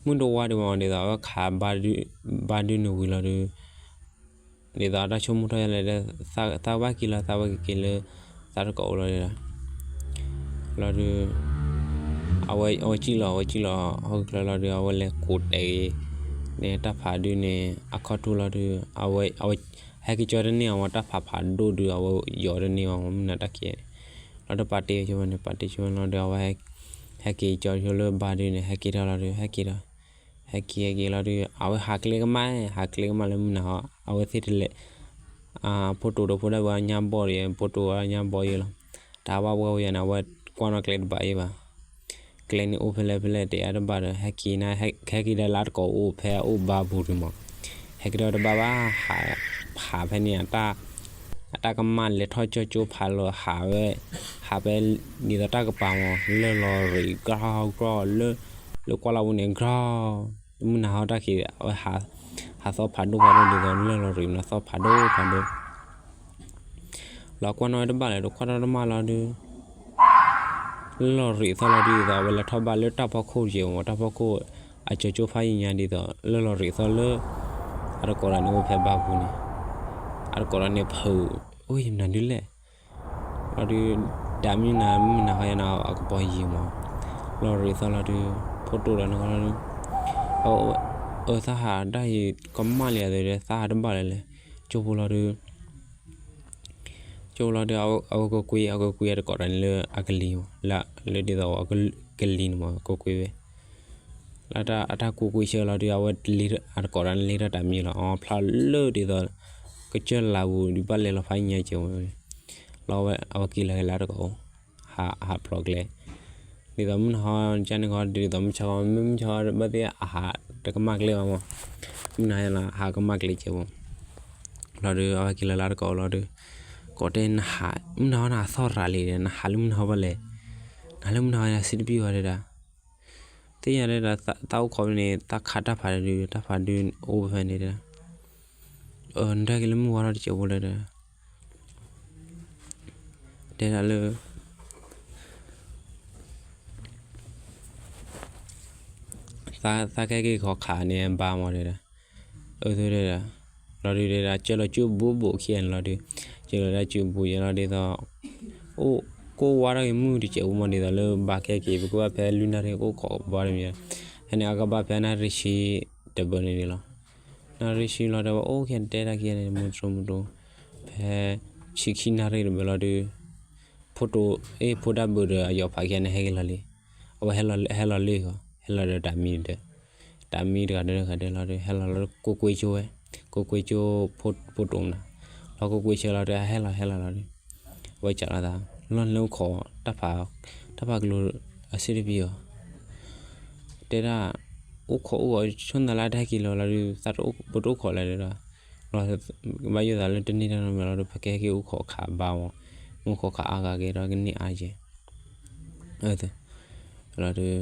မုၢ်တဝါဒံးမး ဒ်သိးအဝဲခး ဘါဒုးန့ၣ်ဝံၤလီၤဒုး ဒ်သိးအတၢ်ဆိကမိၣ်ထီၣ်ယါလဲၣ်ဒီး သးဘၣ်က့ၤလီၤ သးဘၣ်က့ၤက့ၤလၢ သးတကိးအိၣ်လီၤဒုး လီၤဒုး အဝဲ အဝဲစံၣ်လီၤ အဝဲစံၣ်လီၤ ဟီၣ်ကကျၢၤလီၤဒုး အဝဲလဲၤကိးတဲာ်ဂ့ၤ န့ၣ်တၢ်ဖးဒုးန့ၣ် အခီၣ်ထူၣ်လီၤဒုး အဝဲ အဝဲ ဟဲက့ၤကၠီတန့ၢ်အဝဲတၢ်ဖးဖးဒိၣ်ဒုး အဝဲယီၤတန့ၢ်အဝဲမုၢ်နၤတၢ်ခံးန့ၣ် လီၤဒုးပာ်တ့ၢ်ဆိဝဲန့ၣ် ပာ်တ့ၢ်ဆိဝဲလီၤဒုး အဝဲ ဟဲက့ၤကၠီဆိလၢဘါဒုးန့ၣ် ဟဲက့ၤထီၣ်လီၤဒုး ဟဲက့ၤဒီး ဟဲက့ၤဟဲက့ၤလီၤဒုး အဝဲဟးကျဲကမၣ် ဟးကျဲကမၣ်လၢမုၢ်နၤဟီ အဝဲသ့ၣ်တလဲၤ ဖိတိၤဒီးဖိဒၣ်ဝဲညါဘီၣ်ဒီး ဖိတိၤဝဲညါဘီၣ်ယဲလီၤ တၢ်ဘၣ်ဝဲဝဲယၤန့ၣ် အဝဲကွၢ်နီၣ်ကျဲတဘၣ်အံၤဘၣ် ကျဲန့ၣ်အိၣ်ဖဲလဲၣ်ဖဲလဲၣ် တယါတဘၣ်ဒီး ဟဲက့ၤနၤ ဟဲက့ၤဒီးလၢတကိးအိၣ်ဖဲအအိၣ်ဘါပူၤဒုးမး ဟဲက့ၤဒီးတဘၣ်ဘၣ် ဟးဖဲန့ၣ် အတၢ်ကမၣ်လဲၤထီၣ်ကၠီကၠိဖးလီၤ ဟးဝဲ ဟးဖဲ ဒ်သိးတၢ်ကပၤမး လၢၢ်လီၤရံး ကီၢ်ကီၢ် လၢ လၢကွၢ်လီၤပူၤန့ၣ် ကီၢ် မုၢ်နၤဟီၣ်တၢ်ခံး အဝဲ ဟးသီၣ်ဖးဒိၣ်ဖးဒိၣ်ဒ်သိးလၢၢ်လီၤရံးမး သီၣ်ဖးဒိၣ်ဖးဒိၣ် လီၤကွၢ်နီၣ်ဝဲတဘၣ်လဲၣ် တကွၢ်ထီၣ်တမၣ်လီၤဒုး လၢလီၤရံးသီၣ်လီၤဒုး ဒ်သိးအဝဲလဲၤထီၣ်ဘၣ်လၢတၢ်ဖီခိၣ်တစဲးမး တၢ်ဖီခိၣ်အကၠိကၠိဖးယံၤညါဒ်သိး လၢလီၤရံးသီၣ်လၢ အတကိးတၢ်န့ၣ်အိၣ်ဖဲဘါပူၤန့ၣ် အတကိးတၢ်န့ၣ်ဖုး အိၣ်ယမနုၤဒုးလဲၣ် လီၤဒုး တၢ်မံနၤမုၢ်နၤဟီယဲနၤအကပီၤယံၤမး လီၤရံးသီၣ်လီၤဒုး ဖိတိၢ်ဒီးနဂီၢ်လီၤဒုး အၢ သးဟးတၢ်ယံၤကမၣ်လံအသိးဒီး သးဟးတဘၣ်လၢၤလဲၣ် ကၠိဖိလီၤဒုး ကၠိလီၤဒုး အဝဲကကွ့ အဝဲကကွ့အတကိးတၢ်န့ၣ်လၢအကလံၤမး လၢဒ်သိးအကလံၤန့ၣ်မး ကကွ့ဝဲ လၢအတၢ်ကူကွ့ဆၢလီၤဒုး အဝဲ အတကိးတၢ်န့ၣ်လ့ထီၣ်တၢ်မံလီၤ အဖျါလၢဒ်သိး ကစၢၢ်လၢ်ပူၤဒုးဘၣ်လဲၤလီၤဖးညါကဲးဝဲ လီၤဝဲအဝဲက့ၤလီၤက့ၤလၢအတကိး ဟးဖျိးကျဲ ဒ်သိးမုၢ်နၤဟီကန့ၣ်ခီ ဒ်သိးမုၢ်ဆါခီ မုၢ်ဆါခီဘၣ်သ့ၣ်အဟးတကမၣ်ကျဲဘၣ်မး မုၢ်နၤဟီယဲနၤဟးကမၣ်ကျဲကဲးဖိ လီၤဒုး အဝဲက့ၤလီၤလၢအတကိးလီၤဒုး ကိးတဲနဟး မုၢ်နၤဟီနဟးသီၣ်ရၤလံဒီး နဟးလၢမုၢ်နၤဟီဘၣ်လဲၣ် နဟးလၢမုၢ်နၤဟီနစံးတပံၢ်ဝဲဒၣ် သ့ၣ်ညါဒၣ် သးအိၣ်ခိးဖဲန့ၣ် သးခးတၢ်ဖးဒုး တၢ်ဖးဒုးအိၣ်ဖဲန့ၣ်ဒီး နတၢ်က့ၤလၢမုၢ်ဝါထီၣ်တစဲးဖိလဲၣ်ဒီး တဲဒၣ်လၢ သးကဟဲက့ၤခီခးန့ၣ်ဘၣ်မးတဲဒၣ် အၢ တဲဒၣ် လီၤဒုးတဲဒၣ် ကၢလီၤစုဘူၣ်ဘူၣ်ခံဂၤန့ၣ်လီၤဒုး ကၢလီၤဒၣ်စုဘူၣ်ယဲလီၤဒ်သိး အိၣ်ကိၢ်ဝါထီၣ်က့ၤမုၢ်တစဲးဖိမးဒ်သိးလၢဘၣ်ကဟဲက့ၤ ပကဘၣ်ဖဲလွံၢ်နၣ်ရံၣ်အိၣ်ခိးဘၣ်တမံၤ ဖဲန့ၣ်အကဘၣ်ဖဲနၣ်ရံၣ်ဆံတဘၢန့ၣ်န့ၣ်လီၤ နၣ်ရံၣ်ဆံလီၤဒီး ပအိၣ်ခဲတဲတၢ်ခံဂၤန့ၣ် မုၢ်တြိမုၢ်တြိ ဖဲဆံခံနၣ်ရံၣ်တဘၢလီၤဒုး ဖိတိၢ် အ့ၣ် ဖိဒၣ်ဘုးဒီးအယီၤဖးခံဂၤန့ၣ် ဟဲက့ၤလီၤလံ အဝဲဟဲလီၤလံဃီ ဟဲလီၤဒီးတၢ်မံဒီး တၢ်မံတဂၤဒီးတဂၤဒီးလီၤဒုး ဟဲလီၤလီၤ ကိးကွ့ကၠိဝဲ ကိးကွ့ကၠိ ဖိတိၢ်မနၤ လီၤကိးကွ့ဆၢလီၤဒီး ဟဲလီၤဟဲလီၤလီၤဒုး အဝဲစးလီၤသး လီၢ်န့ၣ်အိၣ်ခိး တၢ်ဖးကလိအစ့ၣ်တပံၤအီၤ တဲဒၣ် အိၣ်ခိးအိၣ်ဂီၤ ဆိၣ်နသးလၢတၢ်ဟဲက့ၤလီၤလီၤဒုး သးတအိၣ်ပတအိၣ်ခိးလဲၣ်ဒီး လီၤ ဘၣ်ယိၣ်သးလၢတန့ၢ်တၢ်နီတမံၤလီၤဒုး ပကဟဲက့ၤအိၣ်ခိးခးဘါမး မ့ၢ်ခိးခးအါဂၤက့ၤဒီးကန့ၢ်အါယဲၢ် လီၤဒုး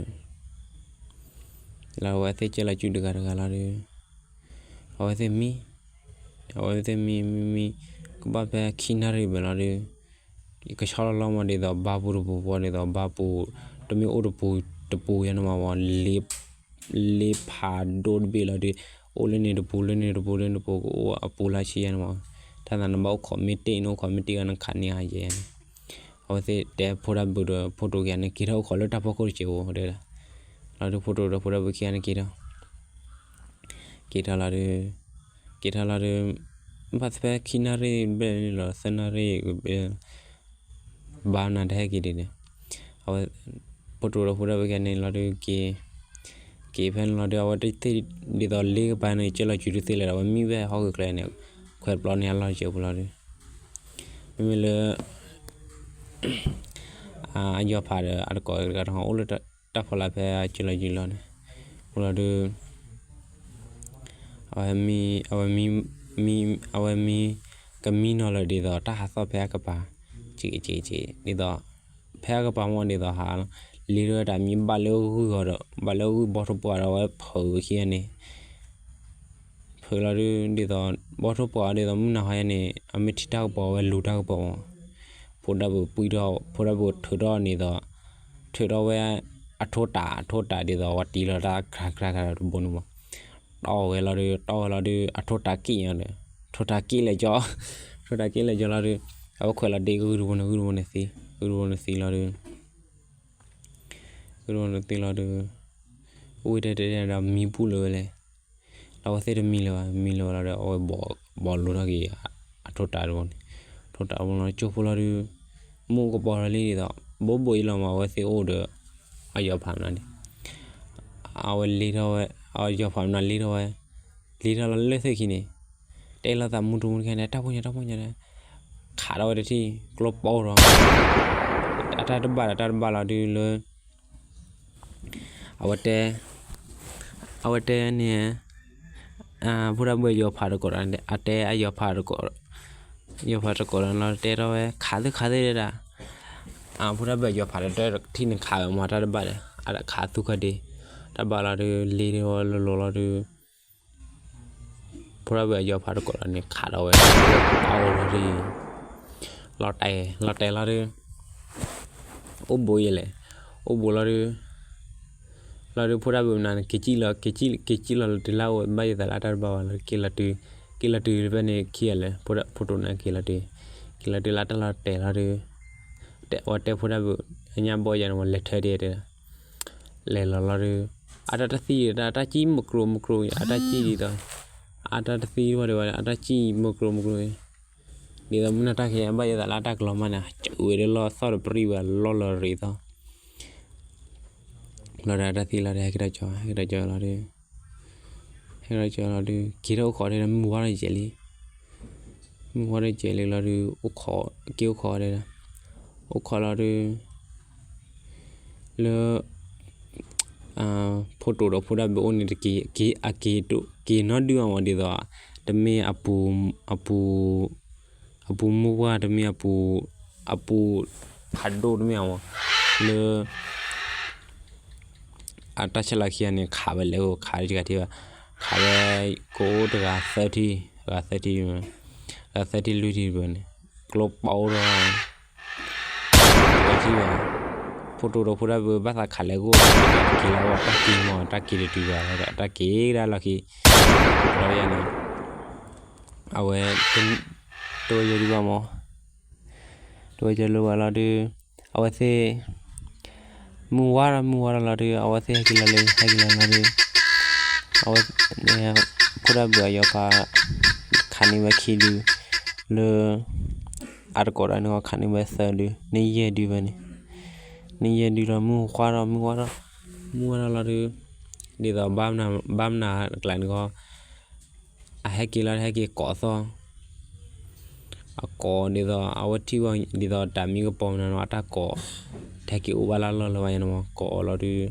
လၢအဝဲသ့ၣ်ကၢလီၤစုတဂၤတဂၤလီၤဒုး အဝဲသ့ၣ်မံ အဝဲသ့ၣ်မံမံမံ ကဘၣ်ဖဲခံနၣ်ရံၣ်ဘၢလီၤဒုး ကဆီလီၤလီၤမးဒ်သိးဘါပူၤတပူၤပှၤဒ်သိးဘါပူၤ တမ့ၢ်အိၣ်တပူၤတပူၤယဲန့ၣ်မး လ့ လ့ဖးဒိၣ်တဘ့ၣ်လီၤဒုး အိၣ်လၢန့ၣ်တပူၤလၢန့ၣ်တပူၤလၢန့ၣ်တပူၤ ကအိၣ်အပူၤလၢဆံယဲန့ၣ်မး တၢ်သးနဘၣ်အိၣ်ခိးမ့ၢ်တ့ၢ်နအိၣ်ခိးမ့ၢ်တ့ၢ်ဂၤနခးန့ၢ်အါယဲၢ်န့ၣ် အဝဲသ့ၣ်တဲဖိဒၣ်ဘုးဒီးဖိတိၢ်ခံဂၤန့ၣ် က့ၤထီၣ်အိၣ်ခိးလၢတၢ်ဖီခိၣ်တစဲးဖိတဲဒၣ် လီၤဒုးဖိတိၢ်ဒီးဖိဒၣ်ဘုးခံဂၤန့ၣ်က့ၤထီၣ် က့ၤထီၣ်လီၤဒုး က့ၤထီၣ်လီၤဒုး ဘၣ်သဖဲခံနၣ်ရံၣ်ဘၢန့ၣ်လီၤ သၢနၣ်ရံၣ် ဘၣ်နၤတဟဲက့ၤဒ်န့ၣ် အဝဲ ဖိတိၢ်ဒီးဖိဒၣ်ဘုးခံဂၤန့ၣ်လီၤဒုးက့ၤ က့ၤဖဲန့ၣ်လီၤဒုး အဝဲတသ့ၣ်ဒ်သိးလ့ကပၤန့ၣ် ကၢလီၤစုတသ့ၣ်လၢၤဒီး အဝဲမံဝဲဟီၣ်ခိၣ်ချၢန့ၣ် ခွဲးပျီန့ၢ်အလီၢ်တစဲးဖိလီၤဒုး မ့မ့ၢ်လၢ အယီၤဖးဒီးအတကိးတဂၤတဟီၣ်အိၣ်လၢတၢ်ဖီလာ်ဖဲအကၢလီၤစုလီၤန့ၣ် အိၣ်လီၤဒုး အဝဲမံ အဝဲမံ မံ အဝဲမံ ကမံနီၤလၢဒ်သိးတၢ်ဟးသီၣ်ဖဲအကပၤ က့က့က့ ဒ်သိး ဖဲအကပၤမ့ၢ်ဒ်သိးဟး လ့ထီၣ်ဝဲတၢ်မံဘၣ်လၢဂုၢ်ဂီၤဒီး ဘၣ်လၢဂုၢ်ဘီထိၣ်ပှၢ်ဒီးအဝဲဖုးခံဂၤန့ၣ် ဖုးလီၤဒုး ဒ်သိး ဘီထိၣ်ပှၢ်ဒ်သိးမုၢ်နၤဟီယဲန့ၣ် အမ့ၢ်ထံၣ်တၢ်ကပီၤဝဲလူၤတၢ်ကပီၤမး ဖိဒၣ်ဘုးပှံၢ်ထီၣ် ဖိဒၣ်ဘုးထုးထီၣ်န့ၣ်ဒီး ထုးထီၣ်ဝဲ အထိတး အထိတးဒ်သိး ဝဲတံၢ်လီၤတၢ်ခါခါခါတဘိန့ၣ်မး တီၢ်ဝဲလီၤဒုး တီၢ်ဝဲလီၤဒုး အထိတးက့ၣ်ညါဒီး ထိတးက့ၣ်လဲၤကၠီ ထိတးက့ၣ်လဲၤကၠီလီၤဒုး အဝဲခွဲးလီၤဒ့ဂုၢ်တဘိန့ၣ် ဂုၢ်တဘိန့ၣ်သံ ဂုၢ်တဘိန့ၣ်သံလီၤဒုး ဂုၢ်တဘိန့ၣ်သံလီၤဒုး အိၣ်ဝဲတဲတဲဒီးမံပူၤလၢၤဝဲလဲၣ် လီၤအဝဲသ့ၣ်တမံလၢၤဘၣ် မံလၢၤဝဲလီၤဒီး အဝဲဘီၣ်လိထီၣ်က့ၤ အထိတးတဘိန့ၣ် ထိတးတဘိလီၤ ကၠိဖိလီၤဒုး မုၢ်ကပီၤလီၤလံဒ်သိး ဘိဘိအံၤလီၤမး အဝဲသ့ၣ်အိၣ်ဒီး အယီၤဖးမနုၤန့ၣ် အဝဲလ့ထီၣ်ဝဲ အယီၤဖးမနုၤလ့ထီၣ်ဝဲ လ့ထီၣ်လီၤလၢသ့ၣ်ခံန့ၣ် တဲလီၤသးမူတမူတခါန့ၣ် တၢ်ဖိညါတၢ်ဖိညါဒီး ခးထီၣ်ဝဲတထံၣ် ကျိပိၢ်ထီၣ် အတၢ်တဘၣ်ဒီးတၢ်တဘၣ်လီၤဒုးလၢ အဝဲတဲ အဝဲတဲန့ၣ် ဖိဒၣ်ဘုးယီၤဖးတကိးဒီး အတဲအယီၤဖးတကိး ယီၤဖးတကိးဒီးလီၤ တဲထီၣ်ဝဲ ခးသ့ခးသ့ဒၣ် ဖိဒၣ်ဘုးယီၤဖးတကိးထံၣ်န့ၣ် ခးဝဲမ့ၢ်တၢ်တဘၣ်ဒီး အတခးသူၣ်ခါဒ့ တၢ်ဘၣ်လီၤဒုး လ့ထီၣ်ဝဲလီၤလီၤလီၤဒုး ဖိဒၣ်ဘုးအယီၤဖးတကိးဒီးန့ၣ် ခးထီၣ်ဝဲ အအိၣ်လီၤဒုး လီၤတဲာ် လီၤတဲာ်လီၤဒုး အိၣ်ဘူးယဲလဲၣ်, အိၣ်ဘူးလီၤဒုး လီၤဒုး ဖိတၢ်ဘုးမနုၤန့ၣ် က့ၤကံၣ်လီၤ က့ၤကံၣ် က့ၤကံၣ်လီၤလၢတုၤလၢအအိၣ် ဘၣ်ယသးလၢအတၢ်တဘၣ်ဘၣ်လီၤ က့ၤလီၤတုၤ က့ၤလီၤတုၤဖဲန့ၣ်ခံဂၤလဲၣ် ဖိတၢ် ဖိတိၤန့ၣ်က့ၤလီၤတုၤ က့ၤလီၤတုၤလၢအတၢ်လီၤတဲာ်လီၤဒုး တဲ အဝဲတဲဖိတၢ်ဘုး အညၣ်ဘီၣ်ယဲန့ၣ် ဝဲလဲၤထၢဒ်တဲ လဲၤလီၤလီၤဒုး အတၢ်တသံ အတၢ်ကံၣ်မုၢ်ကျိၤမုၢ်ကျိၤ အတၢ်ကံၣ်ဒ်သိး အတၢ်တသံဝဲဒၣ် အတၢ်ကံၣ်မုၢ်ကျိၤမုၢ်ကျိၤ ဒ်သိးမုၢ်နၤတၢ်ခံ ဘၣ်ယသးလၢအတၢ်ကလီၤမၢ်န့ၣ် ကဝဲဒၣ်လီၤသီၣ်တပရံၣ်ဝဲလီၤလီၤရံၤသီ လီၤဒီးအတၢ်သံလီၤဒီး ဟဲက့ၤထီၣ်ကၠီ ဟဲက့ၤထီၣ်ကၠီလီၤဒုး ဟဲက့ၤထီၣ်ကၠီလီၤဒုး က့ၤထီၣ်အိၣ်ခိးဒၣ် မုၢ်ဝါထီၣ်ကဲးလံ မုၢ်ဝါထီၣ်ကဲးလံလီၤဒုး အိၣ်ခိး က့ၤအိၣ်ခိးဒၣ် အိၣ်ခိးလီၤဒုး လၢ ဖိတိၤဒီးဖိတၢ်ဘုးအိၣ်န့ၣ် တက့ၤ က့ၤ အက့ၤ က့ၤနီတဒုအီၤမး ဒ်သိး တမ့ၢ်အပူၤ အပူၤ အပူၤမုၢ်ဝါ တမ့ၢ်အပူၤ အပူၤဖးဒိၣ်တမ့ၢ်အီၤမး လၢ အတၢ်ဆဲးလီၤခံဂၤန့ၣ် ခးဝဲလဲၤအိၣ် ခးတဂၤထံၣ်ဘၣ် ခးဝဲ ကအိၣ်တဂၤသၢထံၣ် တဂၤသၢထံၣ် တဂၤသၢထံၣ်လွံၢ်ထံၣ်တဘျီန့ၣ် ကျိပိၢ်ဒီး ဝဲထံၣ်ဘၣ် ဖိတိၤဒီးဖိတၢ်ဘုး ဘၣ်သးခးလဲၤအိၣ် က့ၤလီၤဝဲတၢ်က့ၤမး တၢ်က့ၤတတုၤဘၣ် တၢ်က့ၤဒၣ်လီၢ်ခံ လီၤယဲန့ၣ် အဝဲ တဝဲယဲဒုးဘၣ်မး တဝဲယဲလၢဝဲလီၤဒုး အဝဲသ့ၣ် မုၢ်ဝါထီၣ် မုၢ်ဝါထီၣ်လီၤဒုး အဝဲသ့ၣ်ဟဲက့ၤလီၤလၢ ဟဲက့ၤလီၤလီၤဒုး အဝဲ ဖိတၢ်ဘုးအယီၤပၤ ခးန့ၢ်ဝဲခံဒုး လၢ အတကိးဒီးန့ၣ် ခးန့ၢ်ဝဲသၢဒုး န့ၢ်ယဲၢ်ဒုးဖဲန့ၣ် န့ၢ်ယဲၢ်ဒုးလီၤ မုၢ်ဝါထီၣ် မုၢ်ဝါထီၣ် မုၢ်ဝါထီၣ်လီၤဒုး ဒ်သိး ဘၣ်မနုၤ ဘၣ်မနုၤကျါန့ၣ်ကီး အဟဲက့ၤလီၤ ဟဲက့ၤကိးသီၣ် အကိးဒ်သိး အဝဲထံၣ်ဝဲဒ်သိး တၢ်မံကပီၤမနုၤနီၤ အတၢ်ကိး တဟဲက့ၤအိၣ်ဘၣ်လၢလီၢ်လၢၤဘၣ်ယဲန့ၣ်မး ကိးအီၤလီၤဒုး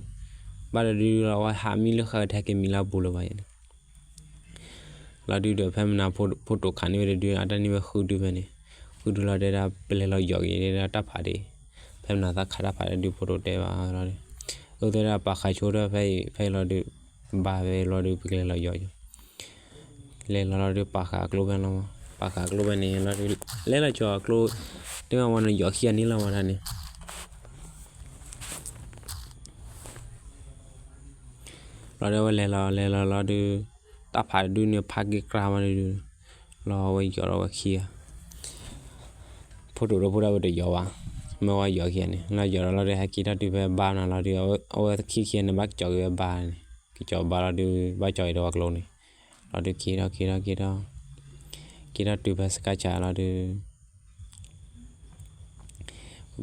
ဘၣ်တဒုလီၤ အဝဲဟးမံလၢဃာ် တဟဲက့ၤမံလၢအပူၤလၢၤဘၣ်ယဲန့ၣ် လီၤဒုးဒီး ဖဲမနုၤ ဖိတိၤခးန့ၢ်ဝဲတဒု အတၢ်န့ၢ်ဝဲဃုဒုဖဲန့ၣ် ဃုဒုလီၤတဲဒၣ် ပလဲၤလီၤယီၤက့ၤဒၣ်တၢ်ဖးဒ့ ဖဲမနုၤသးခးတၢ်ဖးဒု ဖိတိၤတဲဘၣ်လီၤဒုး အဝဲသ့ၣ်ဒၣ်ပာ်ဃာ်ဆိဒီး ဖဲအံၤ ဖဲအံၤလီၤဒုး ဘါဝဲလီၤဒုး ပကလဲၤလီၤယီၤက့ၤ လဲၤလီၤလီၤဒုး ပာ်ဃာ်အကျိဖဲန့ၣ်လီၤမး ပာ်ဃာ်အကျိဖဲန့ၣ်လီၤဒုး လဲၤလီၤကၠီၤအကျိ တမ့ၢ်ဝဲန့ၣ် ယီၤခံဂၤန့ၣ်လီၤမးတၢ်န့ၣ် လီၤဒုး အဝဲလဲၤလီၤ လဲၤလီၤလီၤဒုး တၢ်ဖးတဒုန့ၣ် ဖးက့ၤကြၢးမးဒုး လီၤအဝဲယီၤဒီးဝဲခံဂၤ ဖိတိၤဒီးဖိတၢ်ဘုးတယီၤဘၣ် မ့ၢ်ဝဲယီၤခံဂၤန့ၣ် လီၤယီၤဒီးလီၤဒုး ဟဲက့ၤထီၣ်တုၤဖဲဘါမနုၤလီၤဒုး အဝဲသ့ၣ်ခံခံဂၤန့ၣ် ဘၣ်ကၠီၤက့ၤဝဲဘါန့ၣ် ကၠီၤဘါလီၤဒုး ဘၣ်ကၠီၤက့ၤဒီးဝဲကျိန့ၣ် လီၤဒုးက့ၤထီၣ်က့ၤထီၣ်က့ၤထီၣ် က့ၤထီၣ်တုၤဖဲစကါစးလီၤဒုး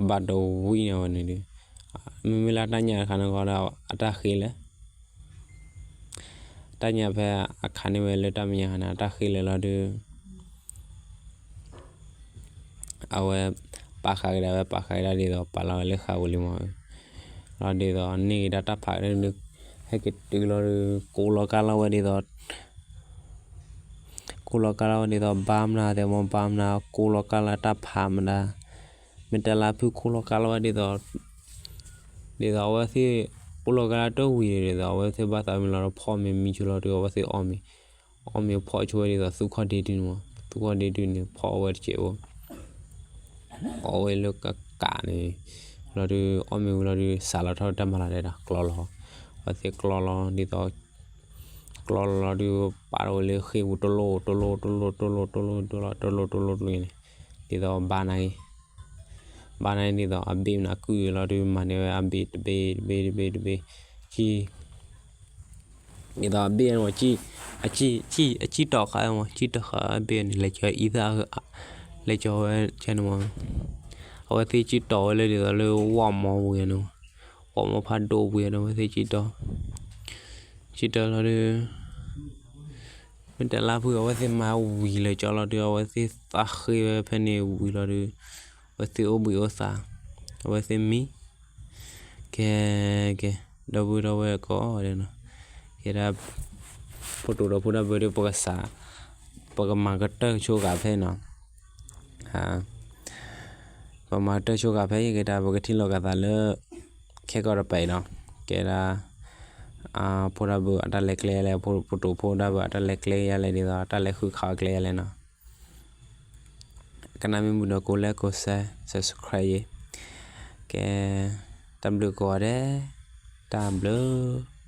ဘၣ်ဒိဝံၣ်န့ၣ်ဝဲန့ၣ်ဒုး မ့မ့ၢ်လၢတၢ်ညၣ်တခါန့ၣ်ဃီဒီး အတၢ်ဃ့လဲၣ် တၢ်ညၣ်ဖဲအခါန့ၢ်ဝဲလၢတၢ်မဲာ်ညါခါန့ၣ် အတၢ်ဃ့လဲၣ်လီၤဒုး အဝဲ ပာ်ဃာ်ကဒါဝဲ ပာ်ဃာ်ကဒါဒ်သိး ပာ်လီၤဝဲလၢဃာ်ဝံၤလံမး လီၤဒ်သိးန့ၢ်ကဒါတၢ်ဖးဒုး ဟဲက့ၤတုၤလီၤဒုး ကိးလီၤကါလီၤဝဲဒ်သိး ကိးလီၤကါလီၤဝဲဒ်သိး ဘါမနုၤသဲမး ဘါမနုၤ ကိးလီၤကါလီၤတၢ်ဖးမနုၤ မ့ၢ်တဲလၢဖုကိးလီၤကါလီၤဝဲဒ်သိး ဒ်သိးအဝဲသ့ၣ် ကိးလီၤကါလီၤတဝံၤဒ်သိး အဝဲသ့ၣ်ဘၣ်သးမံလီၤ ဖီမ့ၤမံဆိလီၤဒုး အဝဲသ့ၣ်အီမ့ၤ အီမ့ၤဖီဆိဝဲဒ်သိး သူၣ်ခီၣ်ဒ့ဒုန့ၣ်မး သူၣ်ခီၣ်ဒ့ဒုန့ၣ် ဖီအီၣ်ဝဲတစဲးဖိ အီၣ်ဝဲလၢကကးန့ၣ် လီၤဒုး အီၣ်မ့ၤဝံၤလီၤဒုး စးလီၤထီၣ်တၢ်မၤလီၤတဲဒၣ် ကျီလီၤ အဝဲသ့ၣ်ကျီလီၤဒ်သိး ကျီလီၤလီၤဒုး ပာ်ထီၣ်ဝဲလၢဃ့ၢ်ပူၤ တလိၣ် တလိၣ် တလိၣ် တလိၣ် တလိၣ် တလိၣ် တလိၣ် တလိၣ်န့ၣ် ဒ်သိးဘါန့ၣ် ဘါန့ၣ်ဒ်သိး အဘ့ၣ်မနုၤကုၢ်လီၤဒုး မၤန့ၢ်ဝဲအဘ့ၣ်တဘ့ၣ် တဘ့ၣ် တဘ့ၣ် တဘ့ၣ် ဆံ ဒ်သိးအဘ့ၣ်န့ၣ် အစံၣ်တီၣ်ဃာ်မး စံၣ်တီၣ်ဃာ်အဘ့ၣ်န့ၣ် လဲၤကၠီအံသၣ် လဲၤကၠီဝဲကဲန့ၣ်မး အဝဲသ့ၣ်စံၣ်တီၣ်ဝဲလၢဒ်သိးလၢဝီၣ်မီပူၤန့ၣ် ဝီၣ်မီဖးဒိၣ်ပူၤန့ၣ် အဝဲသ့ၣ်စံၣ်တီၣ် စံၣ်တီၣ်လီၤဒုး မ့ၢ်တလါဖု အဝဲသ့ၣ်မၤဝံၤလၢကၠီလီၤဒုး အဝဲသ့ၣ်သးဃ့ဝဲဖဲန့ၣ်ဝံၤလီၤဒုး အဝဲသ့ၣ်အိၣ်ဘှံးအိၣ်သါ အဝဲသ့ၣ်မံ ကဲ ကဲ ဒီပုၢ်ဒီဝဲၢ်ကိးဂၤဒဲးနီၤ ကဲဒၣ် ဖိတိၤဒီးဖိတၢ်ဘုးဒုး ပကစး ပကမၤကတၢၢ်ဆိဂာ်ဖဲနီၤ ပမၤကတၢၢ်ဆိဂာ်ဖဲအံၤကဲဒၣ် ပကထံၣ်လိာ်ကသးလၢ ခဲကီၢ်တပၤအံၤနီၤ ကဲဒၣ် ဖိတၢ်ဘုးအတၢ်လဲၤကျဲယါလဲၣ် ဖိတိၤဖိတၢ်ဘုးအတၢ်လဲၤကျဲယါလဲၣ် ဒ်သိးတၢ်လဲၤဃုခးအီၤကျဲယါလဲၣ်နီၤ ကနၣ်မ့ၢ်မုာ်ဒီး ကိး like ကိး share subscribe ယၤ, ကဲ, တၢ်ဘျုးကိးဂၤဒဲး, တၢ်ဘျုး.